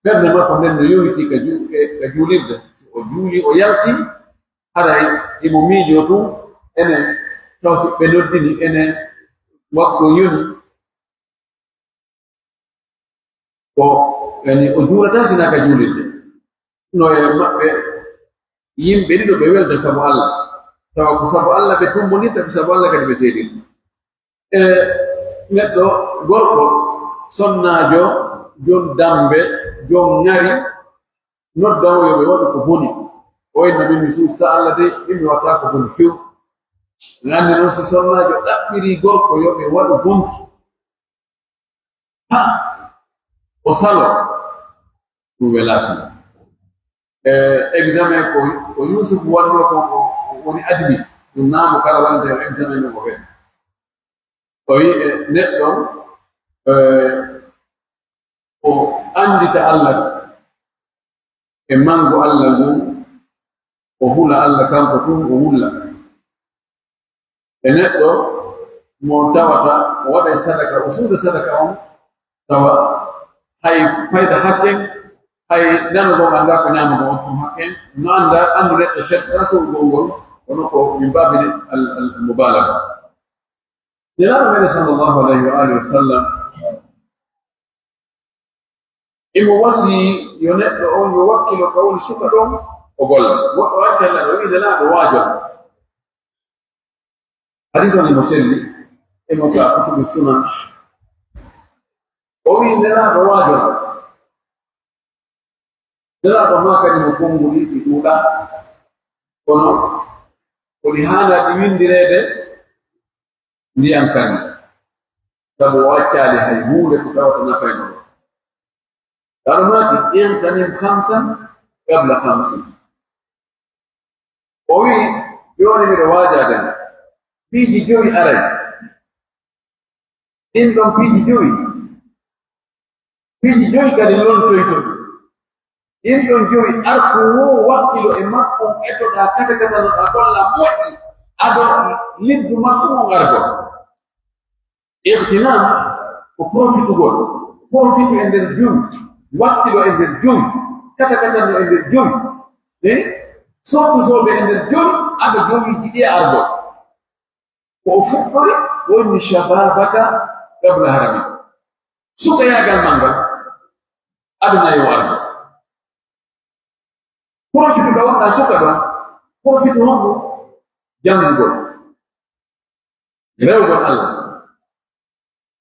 ɓernde makko nden no yowiti ka ju-, e, ka juulirde. Si o juuli, o yalti, haray imo miijoo tun, enen, taw si ɓe noddini, enen, waktu yoni, ko, yani, o juulataa sinaa ka juulirde. No e maɓɓe yimɓe ɗiɗo ɓe welda sabu Allah. Tawa ko sabu Allah ɓe tumbondirta, ko sabu Allah kadi ɓe seedirta. E neɗɗo gorko, sonnaajo, jon dambe, jon ŋari, nodda o yo ɓe waɗu ko boni. O inna min mi suusa Allah de, min mi watta ko boni few. Ngannde noon si sonnaajo ɗaɓɓirii gorko yo ɓe waɗu bonki, ha o saloo, ɗum welaaki. E examen ko, ko Yuusufu wannoo kon, ko woni admis, ɗum naa mo kala wannde o examen no ko ɓen. O wi'i e neɗɗo, e, o anndita Allah e manngu Allah ngun, o hula Allah kanko tun, o wulla. E neɗɗo mo tawata o waɗay sadaka, o suuda sadaka on, tawa hay fayda hakken, hay nanugol anndaa ko ñaamugol on tun hakken, no anndaa, anndu neɗɗo settataa suuɗugol ngol, kono ko min baabini al, al, al mubalaga. Nelaaɗo meɗen sallallahu alayhi wa alihi wa sallam, imo wasiyii yo neɗɗo on yo wakkilo ka woni suka ɗon o golla. Goɗɗo watti Alla ɗo wi'i Nelaaɗo waajol. Hadiis on imo selli, imo ka kutubu sunan. O wi'i Nelaaɗo waajol. Nelaaɗo maakani mo konguɗi ɗi ɗuuɗaa, kono ko ɗi haanaa ɗi winndireede ndiyan kani, sabu o accaali hay huunde ko tawata nafayno mo. Nelaaɗo maaki, "Ightanim khamsan qabla khamsin." O wi'i, "Jooni miɗo waajaade ma. Piiji jowi aray." Ɗin ɗon piiji jowi, piiji jowi kadi lontoyto ɗi. Ɗin ɗon jowi, arku woo wakkilo e makko, etoɗaa katakata no ɗaa golla moƴƴi, ado liddu makko on argo. Ightinam ko profitugol, profitu e nder jowi, wakkilo e nder jowi, katakata no e nder jowi, eh? Sottu soɓe e nder jowi, ado jowiiji ɗi argo. Ko o fuɗɗori woni shababaka qabla haramika. Sukayaagal maa ngal, aduna yo arde. Profitu ka wonɗaa suka ɗon, profitu honɗun? Janngugol, rewugol Alla,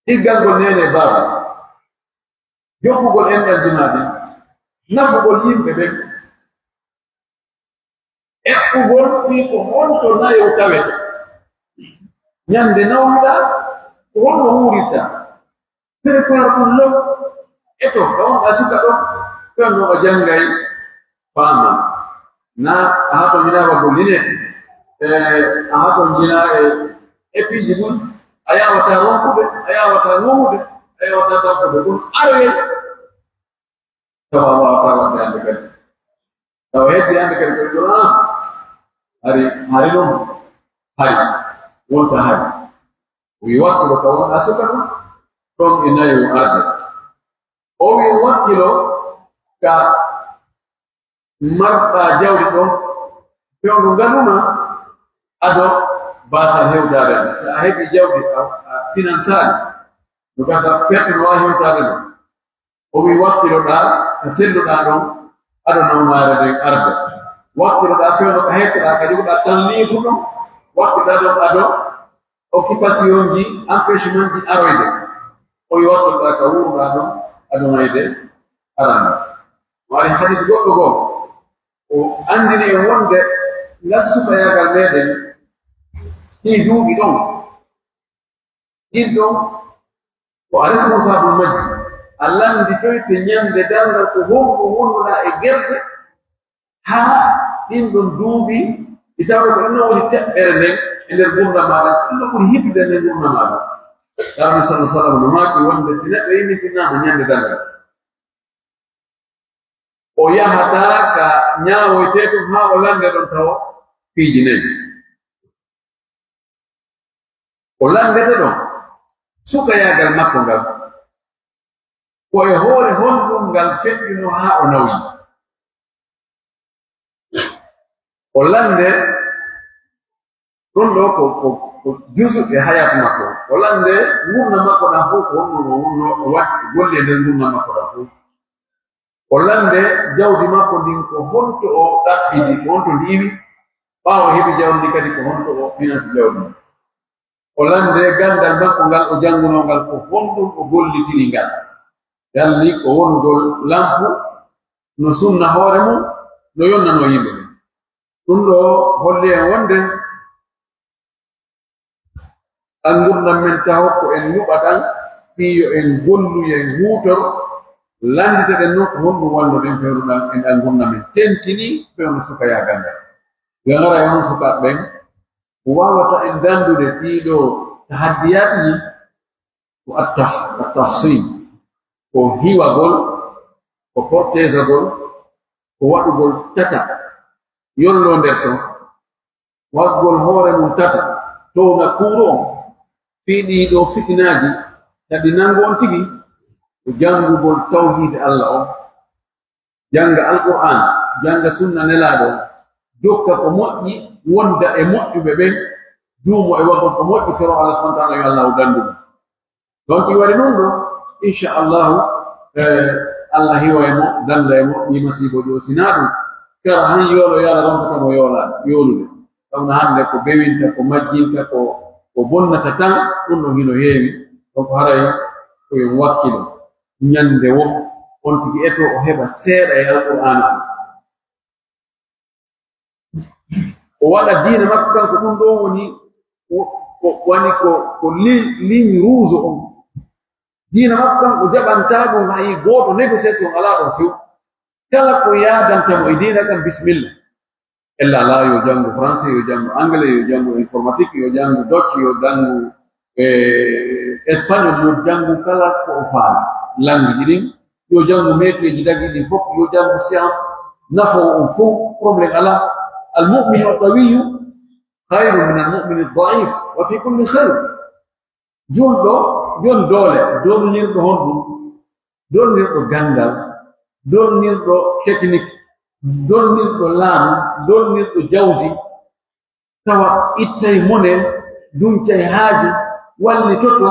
ɗiggangol neene e baaba, jokkugol enɗan jimaa ɗin, nafugol yimɓe ɓen. Eɓɓugol fii ko honto nayo tawete. Ñande nawnuɗaa, ko honno wuurirtaa? Prépare ɗum law. Eto, ka wonɗaa suka ɗon, fen ɗon a janngay, faamaa. Na a hatonjinaa waggol lineeki, e a hatonjinaa e, e piiji ɗum, a yaawataa ronkude, a yaawataa noomude, a yaawataa tampude. Ɗum aroyay. Tawa a waawataa waɗde hannde kadi. Tawa heddi hannde kadi ko ɗum, ah, hari, hari non, hari, wonta hari. O wi'i wakkilo ka wonɗaa suka ɗon, ɗon e nayo arde. O wi'i wakkilo ka marɗaa jawdi ɗon, fewndo ngalu maa, ado baasal hewtaade nde. Si a heɓii jawdi, a, a finansaali, no gasa perte no waawi hewtaade nde. O wi'i, wakkiloɗaa ka selluɗaa ɗon, ado nawmaare nden arde. Wakkiloɗaa fewndo ka hettoɗaa, ka jogoɗaa tan liifu ɗon, wakkiloɗaa ɗon ado occupation ji, empêchement ji aroyde. O wi'i, wakkiloɗaa ka wuuruɗaa ɗon, ado mayde arande. Waɗi hadis goɗɗo goo, o anndini en wonde ngal sumayaagal meɗen, ɗii duuɓi ɗon, ɗin ɗon, ko a responsable majji. A lannditoyte ñande darngal ko honɗum wonduɗaa e gerde, haa ɗin ɗon duuɓi, ɗi tawde ko ɗum woni teɓɓere nden e nder ngurndan maaɗa, ɗum ɗon ɓuri hittude e nder ngurndan maaɗa. Laamɗo sallallahu alaihi wasallam no maaki wonde si neɗɗo yimmitinaama ñande darngal, o yahataa ka ñaawoytee ɗum haa o lannde ɗon tawa piiji nayi. O lanndete ɗon sukayaagal makko ngal, ko e hoore honɗum ngal feƴƴuno haa o nawyi. O lannde ɗum ɗo ko, ko, ko juzuɓe hayaatu makko. O lannde ngurndan makko ɗan fof, ko honɗum o wonno, o waɗi, o golli e nder ngurndan makko ɗan fof. O lannde jawdi makko ndin, ko honto o ɗaɓɓi ndi, ko honto ndi iwi. Ɓaawo o heɓi jawdi ndi kadi, ko honto o finance jawdi ndi. O lannde ganndal makko ngal o janngunoo ngal, ko honɗum o gollitiri ngal. Yalli ko wonugol lampu no sunna hoore mum, no yonnanoo yimɓe ɓen. Ɗum ɗo holli en wonde ngurndan men taho ko en nuɓa ɗan, fii yo en gollu, yo en huutoro, lannditoɗen non ko honɗum walluɗen fewndo ɗan e ɗan ngurndan men. Tentinii fewndo sukayaagal ngal. Yo en ara e on sukaaɓe ɓen, ko waawata en danndude ɗii ɗoo tahaddiyaat ɗin, ko attah-, attahsin, ko hiwagol, ko portesagol, ko waɗugol tata, yolloo nder ton, waɗugol hoore mum tata, towna kuuru on, fii ɗii ɗoo fitinaaji, tawi nangu on tigi, ko janngugol tawhiid Alla on, jannga Alqur'aan, jannga sunna Nelaaɗo on, jokka ko moƴƴi, wonda e moƴƴuɓe ɓen, duumo e waɗugol ko moƴƴi, toro Alla subhaanahu wa ta'aalaa yo Alla o danndu ɗum. Donc, ɗi waɗi ɗum ɗo, inchallahu, eh, Alla hiwa e mo, dannda e mo, ɗi masiibo ɗi o sinaa ɗum. Kara han yoolo yo Alla ronkata mo yoola-, yoolude. Sabu no hannde ko bewinta, ko majjinta, ko, ko bonnata tan, ɗum ɗon hino heewi. Donc, haray ko yo wakkilo. Ñande wo, on tigi eto o heɓa seeɗa e Alqur'aana on. O waɗa diina makko kanko, ɗum ɗon woni, wo-, ko woni ko, ko li-, ligne rouge on. Diina makko kanko jaɓantaa ɗum hay gooto, négociation alaa ɗon few. Kala ko yaadanta mo e diina kan, bismillah. Ella alaa, yo janngu français, yo janngu anglais, yo janngu informatique, yo janngu Dutch, yo janngu, eh, espagnol, yo janngu kala ko o faala. Langue ji ɗin, yo janngu métier ji dagi ɗin fof, yo janngu science, nafoowo on fof, problème alaa. Al mu'minu al qawiyyu khayrun min al mu'mini al da'if, wa fi kulli khayr. Julɗo jon doole, dolnirɗo honɗum? Dolnirɗo ganndal, dolnirɗo technique, dolnirɗo laamu, dolnirɗo jawdi, tawa ittay mone, duncay haaju, wallitoto,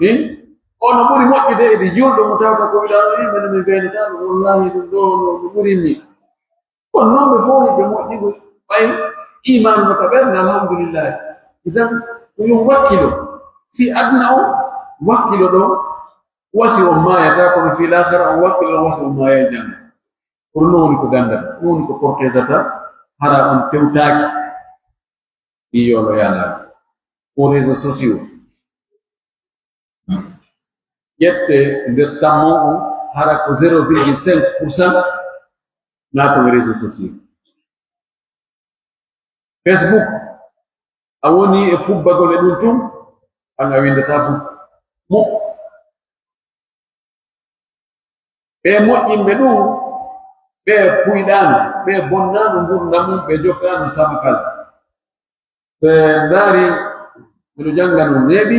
eh? Ono ɓuri moƴƴude e julɗo mo tawata ko wiɗaa ɗo, eh, menen min gaynataa ɗum, wallahi ɗum ɗo no, no ɓuri mi. Kono non ɓe fof hiɓe moƴƴi, ko ɓay iimaanu no ka ɓernde, alhamdulillahi. Idan, ko yo wakkilo fii aduna on, wakkilo ɗon, wasi on maayata, kono fii laakhara on wakkilo ɗon, wasi on maayay janngo. Kono non woni ko ganndal, non woni ko portesata, hara on tewtaaki ɗi yoolo yaalaaɓe. Ko réseaux sociaux. Ƴette nder tammo on, hara ko zéro virgule cinq pour cent naata e réseaux sociaux. Facebook, a woni e fubbagol e ɗum tun, an a winndataa bukku. Mukku. Ɓe moƴƴinɓe ɗum, ɓe puyɗaano, ɓe bonnaano ngurndan mum, ɓe jokkaano sama kala. So en ndaari, miɗo jannga no neeɓi,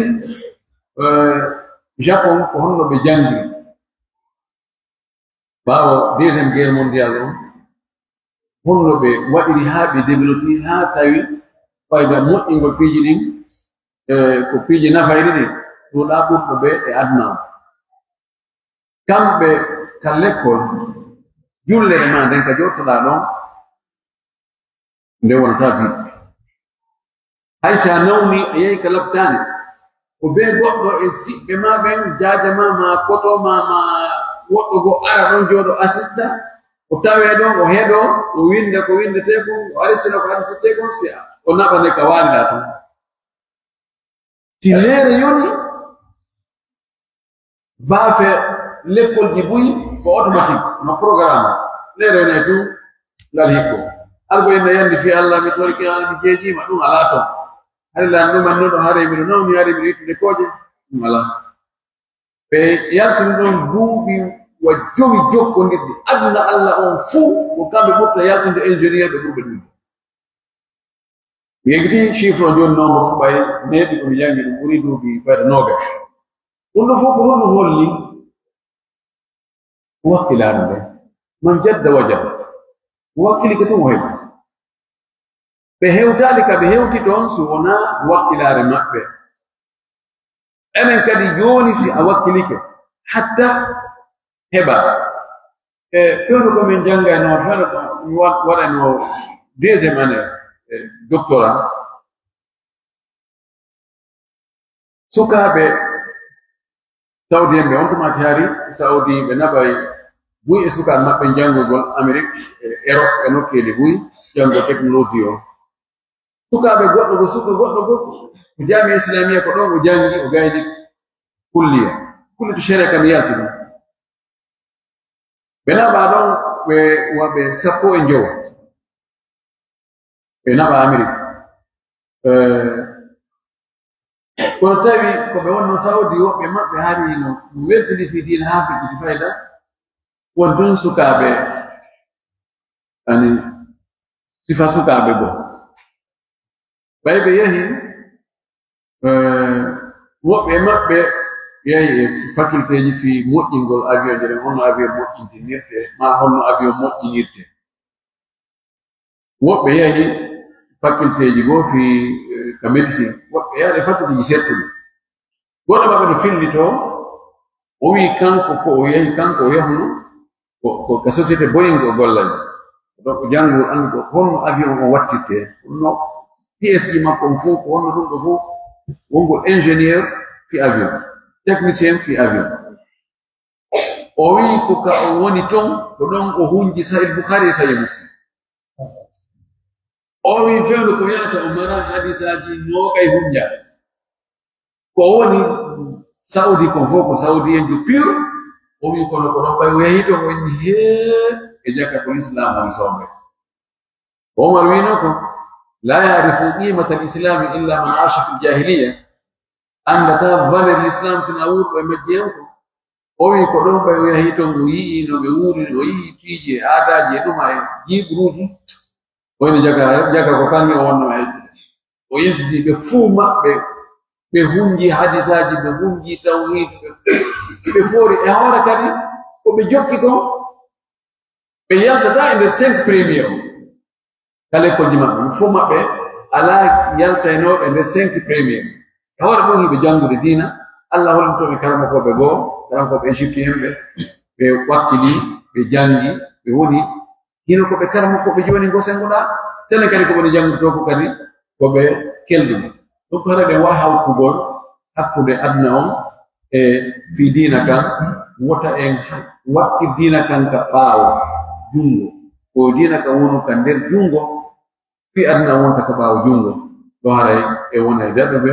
eh, Japon, ko honno ɓe janngiri. Ɓaawo Deuxième Guerre mondiale on, honno ɓe waɗiri haa ɓe développé, haa tawi fayda moƴƴingol piiji ɗin, e ko piiji nafayɗi ɗin, ɗuuɗaa ɓurɗo ɓe e aduna on. Kamɓe ka lekkol, jullere maa nden ka jooɗtoɗaa ɗon, nde wonata vide. Hay si a nawni, a yehi ka laptaani, ko bee goɗɗo e siɓɓe maa ɓen, jaaja maa, maa koto maa, maa woɗɗo goo ara ɗon jooɗo asista, o tawee ɗon, o heɗoo, o winnda ko winndetee kon, o arisina ko arisitee kon, si a, o naɓane ka waaliɗaa ton. Si leere yoni, baafe lekkolji buy ko automatique, no programme. Leere yoni tun, ngal hikko. Argo inna yandi fii Allah, mi torike an, mi jeejiima, ɗum alaa ton. Hari lan ɗum annoɗo, hari miɗo nawni, hari miɗo ittude kooƴe, ɗum alaa. Ɓe yaltini ɗon duuɓi wa jowi jokkondirɗi. Aduna Allah on fuu, ko kamɓe ɓurta yaltinde ingénieur ɓe ɓurɓe ɗum. Mi yejjiti chiffre on jooni, nombre on ɓay neeɓi ko mi janngi ɗum ɓuri duuɓi fayda noogas. Ɗum ɗo fof ko honno holli? Wakkilaare nden. Man jadda wajada. Wakkilike tun o heɓi. Ɓe hewtaali ka ɓe hewti ton si wonaa wakkilaare maɓɓe. Enen kadi jooni si a wakkilike, hatta heɓa. E fewndo ko min janngayno, fewndo ko mi wa-, waɗayno deuxième année, e, doctorat. Sukaaɓe Saudi en ɓe on tuma ti hari Saudi ɓe naɓay buy e sukaaɓe maɓɓe janngugol Amérique, e Europe, e nokkeeli buy janngugol technologie on. Sukaaɓe goɗɗo go, suka goɗɗo go, ko jaami islamiya ko ɗon o janngi, o gayni kulliya. Kulliyatu sharia kam yalti ɗum. Ɓe naɓaa ɗon, ɓe waɓe sappo e njowo. Ɓe naɓaa Amerik. Eh, kono tawi ko ɓe wonno Saudi, woɓɓe maɓɓe hari no welsini fii diina haa feƴƴiti fayda. Won tun sukaaɓe, ani sifa sukaaɓe goo. Ɓay ɓe yahi, eh, woɓɓe e maɓɓe yahi e facultéeji fii moƴƴingol avion ji ɗen, honno avion moƴƴintinirte, maa honno avion moƴƴinirte. Woɓɓe yahi facultéeji goo fii, eh, ka médecine, woɓɓe yahi e facultéeji settuɗi. Goɗɗo maɓɓe no fillitoo, o wi'i kanko ko o yahi, kanko o yahuno, ko, ko ka société Boeing o gollani. Donc, janngol anndi ko honno avion on wattirte, honno P S I makko on fof, ko honno ɗum ɗo fof, wongo ingénieur fii avion, technicien fii avion. O wi'i ko ka o woni ton, ko ɗon o hunji Sahih Bukhari e Sahih Muslim. O wi'i fewndo ko yaata o mara hadisaaji noogay hunja. Ko woni Saudi kon fof ko Saudi en jo pur. O wi'i kono ko ɗon ɓay o yahi ton o inni hee e jaka ko Islam woni soombe. Ko Umar wi'no ko, "La ya'rifu qimata al-Islam illa man asha fil jahiliya." Anndata valeur l'Islam sina wuurɗo e majjiyanko. O wi'i ko ɗon ɓay o yahi ton, o yi'i no ɓe wuuri, o yi'i piiji e aadaaji e ɗuma e jiiɓruuji. O wi'i jaka, jaka ko kaŋŋe o wonno e. O yiltiti ɓe fuu maɓɓe, ɓe hunji hadisaaji, ɓe hunji tawhiid, ɓe, ɓe foori e hoore kadi ko ɓe jokki kon. Ɓe yaltataa e nder cinq premier o. Ka lekkolji maɓɓe, fof maɓɓe alaa yaltaynooɓe e nder cinq premier. E hoore ɗum, hiɓe janngude diina, Allah hollintoo ɓe karamokooɓe goo, karamokooɓe égyptien ɓe, ɓe wakkili, ɓe janngi, ɓe woni, hino ko ɓe karamokooɓe jooni goo senngoɗaa, telen kadi ko ɓe janngotoo ko kadi, ko ɓe kelɗuɓe. Donc, hara ɗen waawaa hawtugol hakkunde aduna on e fii diina kan, wota en wattir diina kan ka ɓaawo junngo. Ko diina kan wonu ka nder junngo, fii aduna on wonta ka ɓaawo junngo. Ɗo haray en wona e daɗuɓe,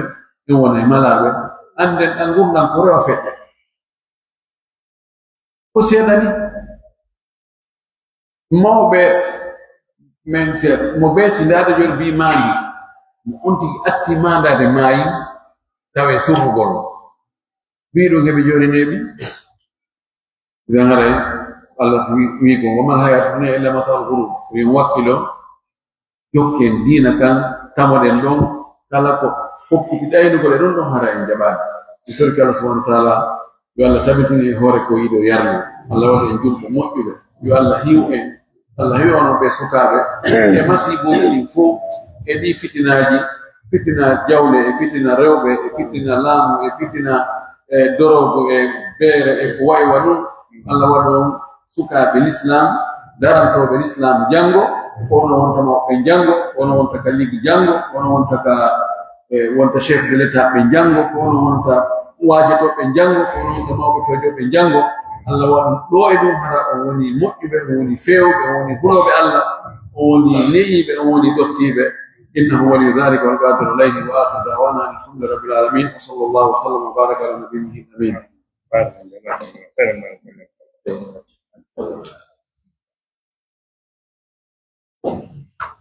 en wona e malaaɓe, annden ɗan ngurndan ko rewa feƴƴa. Ko seeɗa ni. Mawɓe men se, mo bee si ndaade joni bii maandi, mo on tigi atti maandaade maayi, tawe surrugol mo. Bii ɗum heɓi joni neeɓi. Idan haray Allah wi-, wi ko, "Wa mal hayatu dunya illa mata'ul ghurur." Ko yo en wakkilo, jokken diina kan, tamoɗen ɗon, kala ko fokkiti ɗaynugol e ɗon ɗon, hara en jaɓaani. Mi torike Allah subhanahu wa ta'ala, Yo Allah tabitinu e hoore ko yiɗo yarno. Allah waɗu en julɓe moƴƴuɓe. Yo Allah hiw en. Allah hiw on ɓe sukaaɓe. E masiibooji ɗin fof, e ɗi fitinaaji, fitina jawle, e fitina rewɓe, e fitina laamu, e fitina, e dorogu, e beere, e ko wayi wa ɗum. Allah waɗu on sukaaɓe l'islam, darantooɓe l'islam janngo, ko ono wonta mawɓe janngo, ko ono wonta ka ligue janngo, ko ono wonta ka, e, wonta chef de l'État ɓe janngo, ko ono wonta waajotooɓe janngo, ko ono wonta mawɓe fewjooɓe janngo. Allah waɗu ɗo e ɗum hara on woni moƴƴuɓe, on woni feewɓe, on woni hulooɓe Allah, on woni ne'iiɓe, on woni ɗoftiiɓe. إنه ولي ذلك والقادر عليه. وآخر دعوانا أن الحمد لله رب العالمين. وصلى الله وسلم وبارك على نبيه الأمين.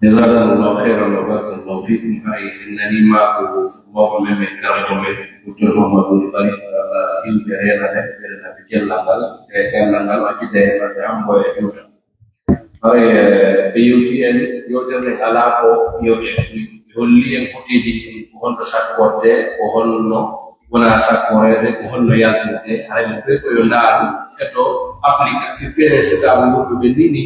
Jazakallahu khairan wa barakallahu fikum. Hay si nani ma ko mawɓe men, men kala ko men, Docteur Mamadou Bari, Allah himɓe heenane, ɓe naɓe cellal ngal, e cellal ngal accita e maɓɓe hambo e juuta. Hay, eh, ɓe yewti en, yewtere nden alaa ko yewte, ɓe holli en koteeji ɗin, ko honno sakkorte, ko honno wona sakkoreede, ko honno yaltirte, haray mo ɓe ko yo ndaaru, e to application, surtout ɓe wurɓe ɓe ni, ni,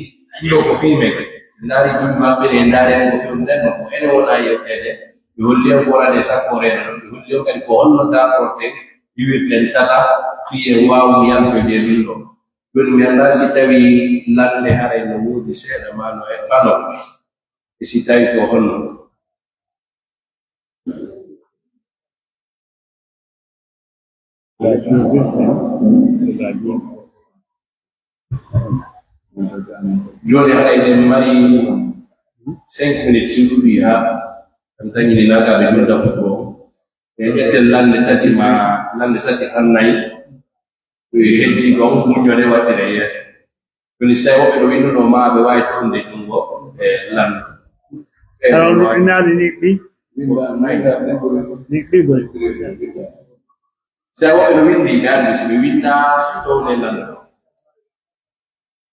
ɗo ko fii men. Ɓe ndaari ɗum maɓɓe, ɓe ndaari en ko fii men, no ko ene wona yewteede, ɓe holli en ko wonande sakkoreede ɗon, ɓe holli en kadi ko honno dartorten, iwirten tata, fii en waawu yaltoyde e ɗum ɗo. Jooni mi anndaa si tawii lannde haray no woodi seeɗa maa no e ɓano, e si tawii ko honno. Jooni haray en mari cinq minutes, si ɗuuɗi haa en dañini naataaɓe julda football. E ƴetten lannde tati maa lannde tati haa nayi. Ko e heddi ɗon, muññore wattira yeeso. Kono si tawii woɓɓe no winnduno maa ɓe waawi toɗɗude junngo e lanndo. Tawa no inaali niɓɓi? Niɓɓi goy. Si tawii woɓɓe no winndi, ɓe anndi si ɓe winnda toɗɗude lanndo.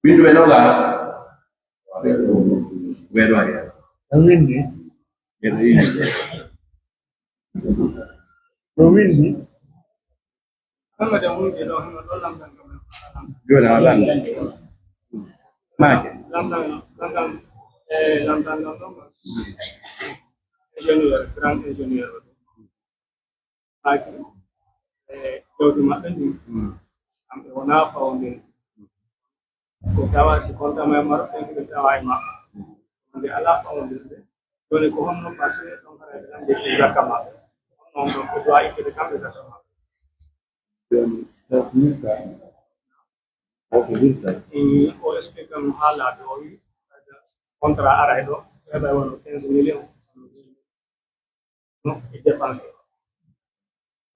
Winnduɓe no ngaa? Ɓe ɗo ari. An winndi? Ɓe ɗo winndi. Ɗo winndi. Jooni a lamndii. Maake. Lamndal, lamndal, eh, lamndal ngal ɗon. Ingénieur, grand ingénieur. Maake. Eh, jawdi maɓɓe ndin. Mm. Kamɓe wonaa fawondirde. Ɓe tawa si konta may maro, ɓe ɓe tawa e maɓɓe. Nde alaa fawondirde. Jooni ko honno parce que ɗon kala ɓe nandi e zakka maɓɓe. Honno on ɗon ko duwa ittude kamɓe zakka maɓɓe. Jooni, so ɗum ka, o ko wirta. Mm, o explique no haala ɗo, o wi, contrat ara e ɗo, heɓa wano quinze millions. No, e dépense.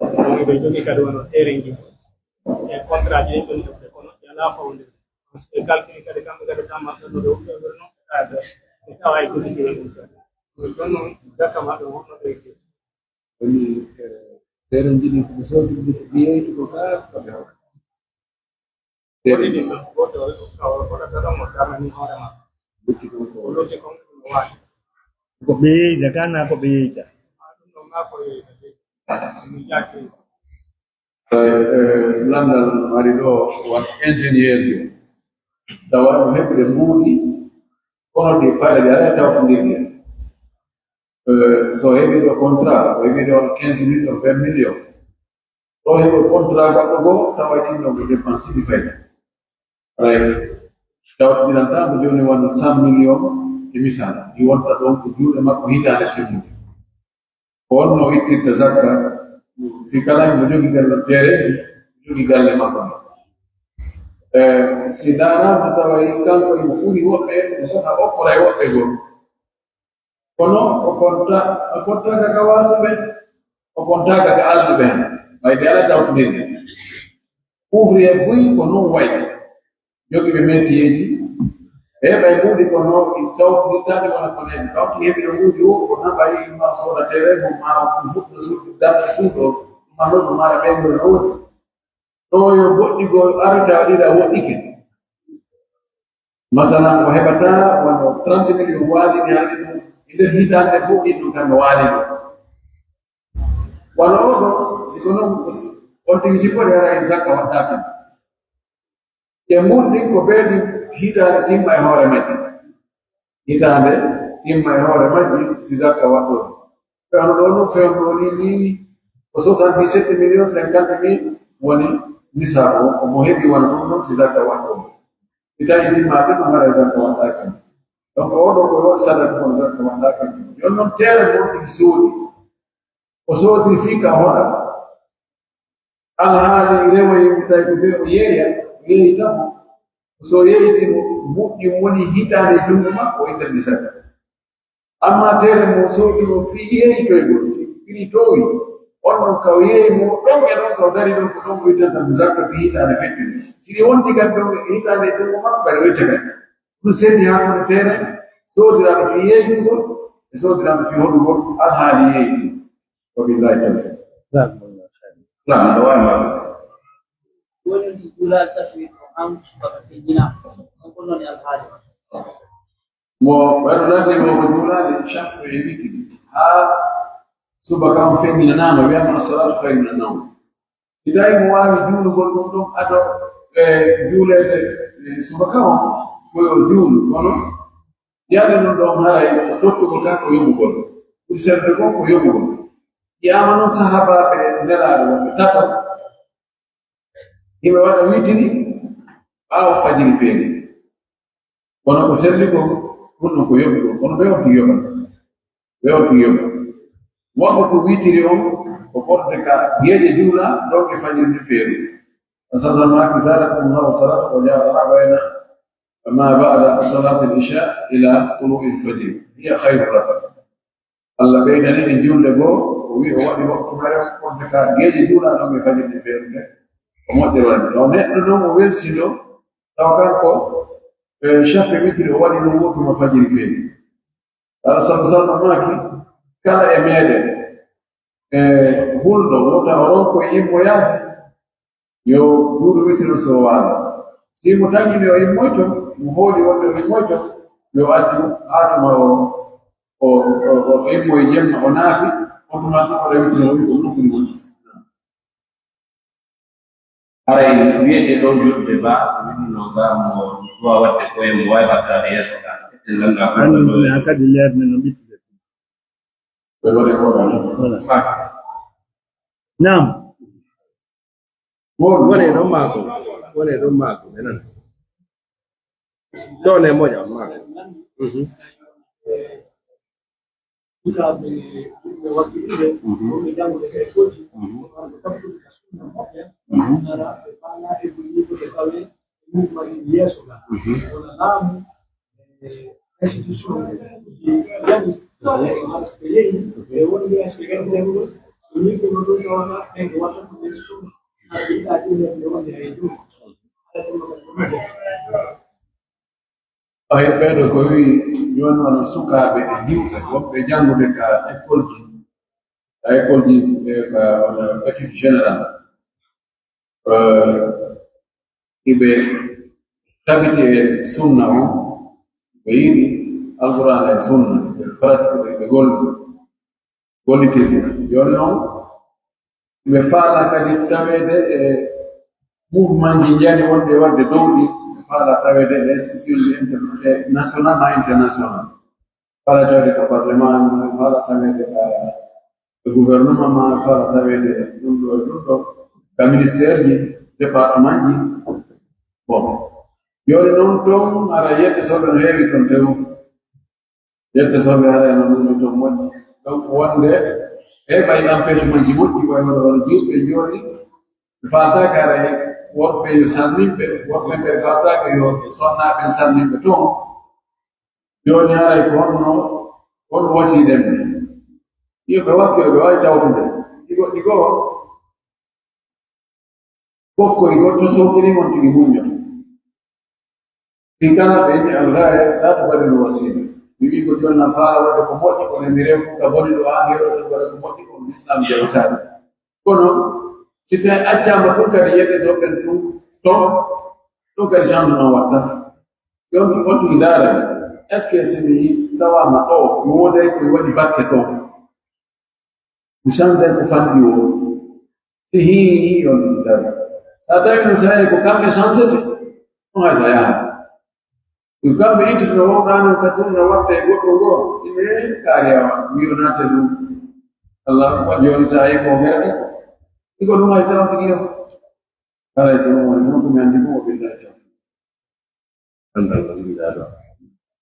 Ɗum ɓe jogii kadi wano terrain ji. E contrat ji ɗin ɗon ɗon, kono ɗi alaa fawondirde. Parce que calcul kadi kamɓe kadi tan maɓɓe no ɗo, ɗo, ɗo, no, ɓe tawa e guddi ɗi ɗum sa. Ɗum ɗon noon, zakka maɓɓe honno ɗo e guddi. Woni, eh, terrain ji ɗin ko ɓe soodi ɗi, ko ɓe yeeytugo ka, ko ɓe hokka. Terrain ji ɗin, gooto o, o, o, o, o, o darnani hoore makko. Lutti kon ko o lutti kon ko waɗi. Ko ɓe yeeyta ka, naa ko ɓe yeeyta? Maa ɗum ɗon maa ko yeeyta de. Mi jaaki. Eh, eh, lanndal no ari ɗo, wano ingénieur jo. Tawa no heɓude mbuuɗi, kono ɗi paɗe ɗi alaa e tawtondirde. Eh, so heɓi ɗo contrat, o heɓi ɗo quinze millions, vingt millions. Ɗo heɓo contrat goɗɗo goo, tawa ɗin ɗon ko dépense ɗi fayda. Right. Tawtinanta mo jooni wano cent millions e misal. Ɗi wonta ɗon ko juuɗe makko hitaande timmude. Ko honno o ittirta zakka, fii kala himo jogii galle teereeji, jogii galle makko ɗe. Eh, si ndaaraama taway kanko himo ɓuri woɓɓe, no gasa o okkoray woɓɓe goo. Kono o konta-, o kontaaka ka waasuɓe, o kontaaka ka alɗuɓe. Ɓay ɓe alaa tawtondirde. Ouvrier buy ko non wayi. Jogiiɓe métierji, ɓe heɓay mbuuɗi kono ɗi tawtondirtaake wona kono en. Tawti heɓi no mbuuɗi o, o naɓay ma sooda terrain mum, ma o fuɗɗo suudu, darna suudu o, ma non no maara ɓeynguure no woni. Ɗo yo goɗɗi goo arata ɗiɗa woɗɗike. Masalan, o heɓata wano trente millions waali ni hannde ɗum. E nder hitaande fof ɗin ɗum kam no waali ɗum. Wano o ɗo, si ko non, On tigi si waɗi haray zakka waɗɗaaki. E mun ɗin ko ɓeydi hitaande timma e hoore majji. Hitaande timma e hoore majji si zakka waɗɗoo. Fewndo ɗoo non, fewndo ɗoo nii, nii ko soixante-dix-sept millions cinquante mille woni nisaabu, ko mo heɓi wano ɗum non si zakka waɗɗoo. Si tawi timmaade ɗum haray zakka waɗɗaaki. Donc, oo ɗoo ko waɗi sadaka kono zakka waɗɗaaki. Jooni non teere mo on tigi soodi. O soodiri fii ka hoɗa. Alhaali rewoye mo tawi ko ɓe o yeeya, yeeyita mo. So yeeyiti mo, moƴƴi woni hitaande junngo makko, o ittani sadaka. Amma teere mo soodi mo fii yeeyitoygol, si fini toowi, on ɗon ka o yeeyi mo, ɗon e ɗon ka o dari ɗon, ko ɗon o ittanta mo zakka fii hitaande feƴƴunde. Si ɗi wonti kadi ɗon e hitaande junngo makko, kadi o itta kadi. Ɗum sendi hakkunde teere soodiraaɗo fii yeeytugol e soodiraaɗo fii hoɗugol alhaali yeeyti. Wa billahi tawfiq. Jazakumullahu khairan. Naam, aɗa waawi maɗum. Woni ɗi juula safi ko an subaka feññina. On ko non e alhaali. Mo ɓeɗo lanndi mo ko juulaade safi e witiri. Haa subaka on feññinanaama, wiyaama as-salatu khayrun min an-nawm. Si tawi mo waawi juulugol ɗum ɗum ado, e, juuleede, e, subaka on, ko yo juulu. Kono yaade ɗum ɗon haray ko tottugol ka ko yoɓugol. Ɓuri selde ko ko yoɓugol. Ƴaama non sahaabaaɓe Nelaaɗo wonɓe tato, hiɓe waɗa witiri ɓaawo fajiri feeri. Kono ko selli ko, ɗum ɗon ko yoɓugol. Kono ɓe on tigi yoɓa. Ɓe on tigi yoɓa. Waqtu witiri on ko ɓorde ka geeƴe juula, ɗon e fajiri ndi feeru. Sallallahu alaihi wasallam, "Zadakumullahu salatan wa ja'ala bayna ma ba'da salati al-isha ila tulu'i al-fajr. Hiya khayrun lakum." Allah ɓeydani en julde goo, o wi'i o waɗi waktu mere on, wonde ka geeƴe juulaa ɗon e fajiri feerude, o moƴƴere waɗi. Taw neɗɗo non o welsido, taw kanko, e, shafe witiri o waɗi ɗum wotuma fajiri feeri. Kala sallallahu alaihi wasallam maaki, kala e meɗen, e, hulɗo, wota o ronko e immoyaade, yo juulu witiri so waala. Si mo taƴi o immoyto, mo hooli wonde o immoyto, yo addu haa tuma o, o, o, o immoyi jemma, o naafi, on tuma ɗum o ɗawitino, o wi'i ko nokku ni woni. Haray wiyete ɗon julɓe ba, ko winno ga mo duwa waɗde koye mo waawi wattaade yeeso ga. Eten lannga ko Anndi ɗo ɗum e en kadi leer men no ɓittude. Ɓe waɗi ko ɗon. Voilà. Naam. Wone ɗon maako, wone ɗon maako, ɓe nana. Ɗon e moƴa maako. Mhm. Sukaaɓe, ɓe wakkilɓe, mhm, wonɓe janngude ka ekkolji, mhm, wonɓe tabbude ka sunna moƴƴa, mhm, sunna ɓe faala e ko yiɗude kawe, e yurmani yeeso ga. Mhm. Wona laamu, e institution, ɗi yani, e yehi, e woni yeeso e gandi janngude, ko yimɓe no ɗum tawata, ɓen ko watta ko yeeso ɗum, haɗa yiɗa ɗum e wonde e ɗum. Haɗa ɗum no ɗum. Ɓay ɓeeɗo ko wi'i jooni wano sukaaɓe e diwɓe wonɓe janngude ka ekkolji, ka ekkolji, e ka wano étude générale. Eh, iɓe tabiti e sunna on, ɓe yiɗi Alqur'aana e sunna, ɓe pratique, ɓe gollu. Gollitirde. Jooni non, ɓe faala kadi taweede e mouvement ji njani wonde waɗde dow ɗi, ɓe faala taweede e institution ɗi inter-, e national ma international. Faala taweede ka parlement, faala taweede ka, e gouvernement ma, faala taweede ɗum ɗo e ɗum ɗo, ka ministère ji, département ji. Bon. Jooni non ton, ara yedde soɓe no heewi ton tew. Yedde soɓe haray no ɗum ɗon moƴƴi. Donc, wonde heɓay empêchement ji moƴƴi, way wona wona juuɓe jooni, ɓe faataaka haray worɓe yo salmimɓe, worɓe ɓe faataaka yo sonnaaɓe salmimɓe toon. Jooni haray ko honno, hol wasiiɗen ɓe? Yo ɓe wakkilo, ɓe waawi tawtude. Ɗigo, ɗigo, Kokkoy goɗɗo sookiri on tigi muññoto. Ɗin kala ɓe inni algaaya laa tubarriru wasiila. Mi wi'i ko jonna faala waɗde ko moƴƴi, kono mi rew ka boni ɗo haa heewta ɗum waɗa ko moƴƴi, kono Lislaam jawisaade. Kono si tawi accaama tun kadi yedde to ɓen tun ton, ɗum kadi changement watta. Si on tigi, on tigi ndaara, est-ce que si mi tawaama ɗo, mi wooday ko mi waɗi bakke ton? Mi sanday ko fanɗi o. Si hi'i, hi'i on ɗum tawi. Sa tawi no sa'i ko kamɓe sansete, on hay sa yaha. Ɗum kamɓe ittude no wonɗaa non ka sunna watta e goɗɗo goo, ine kaari awa, mi o naate ɗum. Allah ko jooni sa yi ko gerata. Si ko ɗum hay tawti yo. Kala e ɗum woni ɗum ko mi anndi ɗum o ɓillaay taw. Alhamdulillah.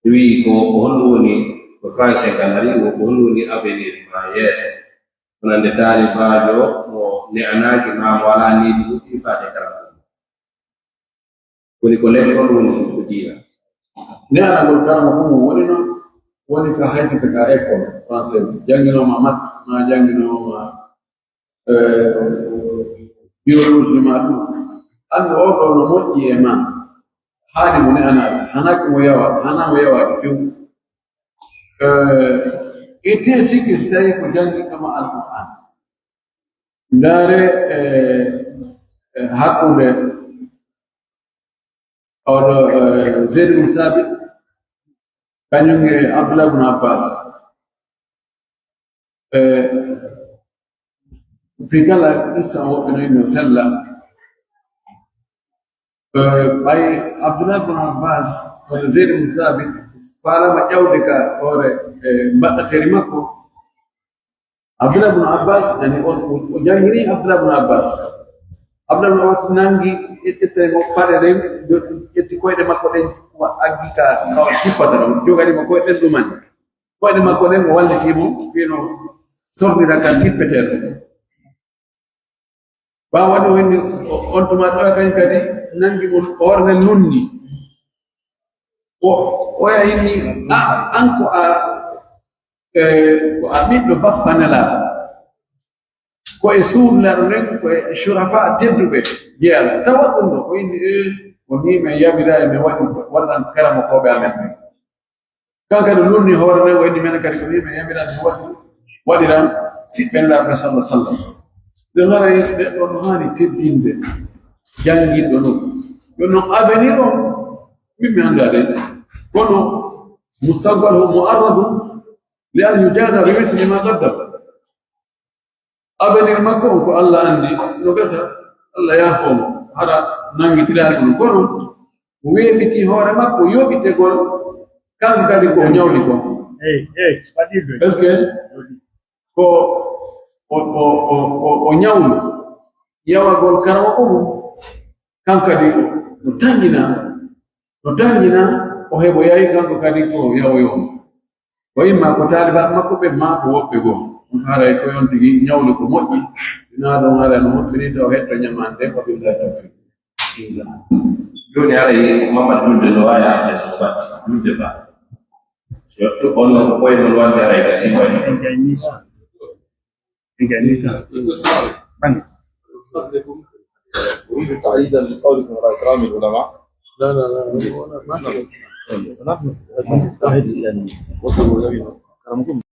Wi ko, ko honɗum woni, ko français kan ari, ko, ko honɗum woni avenir ma yeeso? Wonande taalibaajo mo ne'anaaki ma mo alaa needi ɗum ifaade kala ɗum. Woni ko lekkol woni ko diina. Ne'anagol karama ko mo woni non, woni ka haysita ka école française, jannginooma mat, ma jannginooma, eh, biologie ma ɗum. Anndu oo ɗoo no moƴƴi e ma, haani mo ne'anaade, hanaaki mo yawa, hanaa mo yawaade few. Eh, ittee sikki si tawii ko jannginɗo ma Alqur'aan. Ndaare, eh, eh, hakkunde oɗo, eh, Zayd bin Sabit, kañum e Abdullah bin Abbas. Eh, fi kala qissa on woɓɓe no inni o sella. Eh, ɓay Abdullah bin Abbas, walla Zayd bin Sabit, faalama ƴawde ka hoore, eh, mbaɗɗateeri makko. Abdullah bin Abbas, yani, o, o, o janngini Abdullah bin Abbas. Abdullah bin Abbas nangi ƴettete mo paɗe ɗen, ƴetti koyɗe makko ɗen, wa aggi ka, ka o tippata ɗon, jogani mo koyɗe ɗen ɗumani. Koyɗe makko ɗen, o walliti mo, fii no sornira ka tippeteeɗo. Ɓaawo waɗi o inni, o, on tuma ɗo kañ kadi nangi mo hoore nden nunni. O, oya inni, a, an ko a, eh, ko a ɓiɗɗo bappa Nelaaɗo. Ko e suudu Nelaaɗo nden, ko e surafa tedduɓe jeyaa. Tawa ɗum ɗo, o inni, eh, ko ni men yamiraay, men waɗi, waɗan karamokooɓe amen ɓen. Kanko kadi o nunni hoore nden, o inni men kadi ko ni men yamiraay, men waɗi, waɗiran siɓɓe Nelaaɗo sallallahu alaihi wasallam. Ɓe ngaray ɓe ɗon no haani teddinde jannginɗo non. Ɗum non avenir on, min mi anndaa de. Kono mustaqbal o mu'arradun li an yujaza bi misli ma qaddam. Avenir makko on ko Allah anndi, no gasa Allah yaafoo mo, hara nanngitiraani ɗum. Kono o weeɓitii hoore makko yoɓitegol, kanko kadi ko o ñawli kon. Hey, hey, waɗi ɗum. Est-ce que ko o, o, o, o, o ñawli yawagol karama ko mum? Kanko kadi o, o tanƴinaa, o tanƴinaa, o heɓoyay kanko kadi ko yawoyoo mo. Ko imma ko taalibaaɓe makko ɓen, maa ko woɓɓe goo. Ɗum haray ko yon tigi ñawli ko moƴƴi. Sinaa ɗum haray no moƴƴiri taw hetto ñamaande ko billahi tawfiq. Jooni haray Mamadu julde no waawi arde so batte julde ba. So yotto on no ko koye mum wonde haray ka sifay. En gaynii ka. En gaynii ka. Bang. أريد تأييدا لقولكم على إكرام العلماء. لا، لا، لا، لا، ما في. نحن نجتهد يعني. وكرمكم.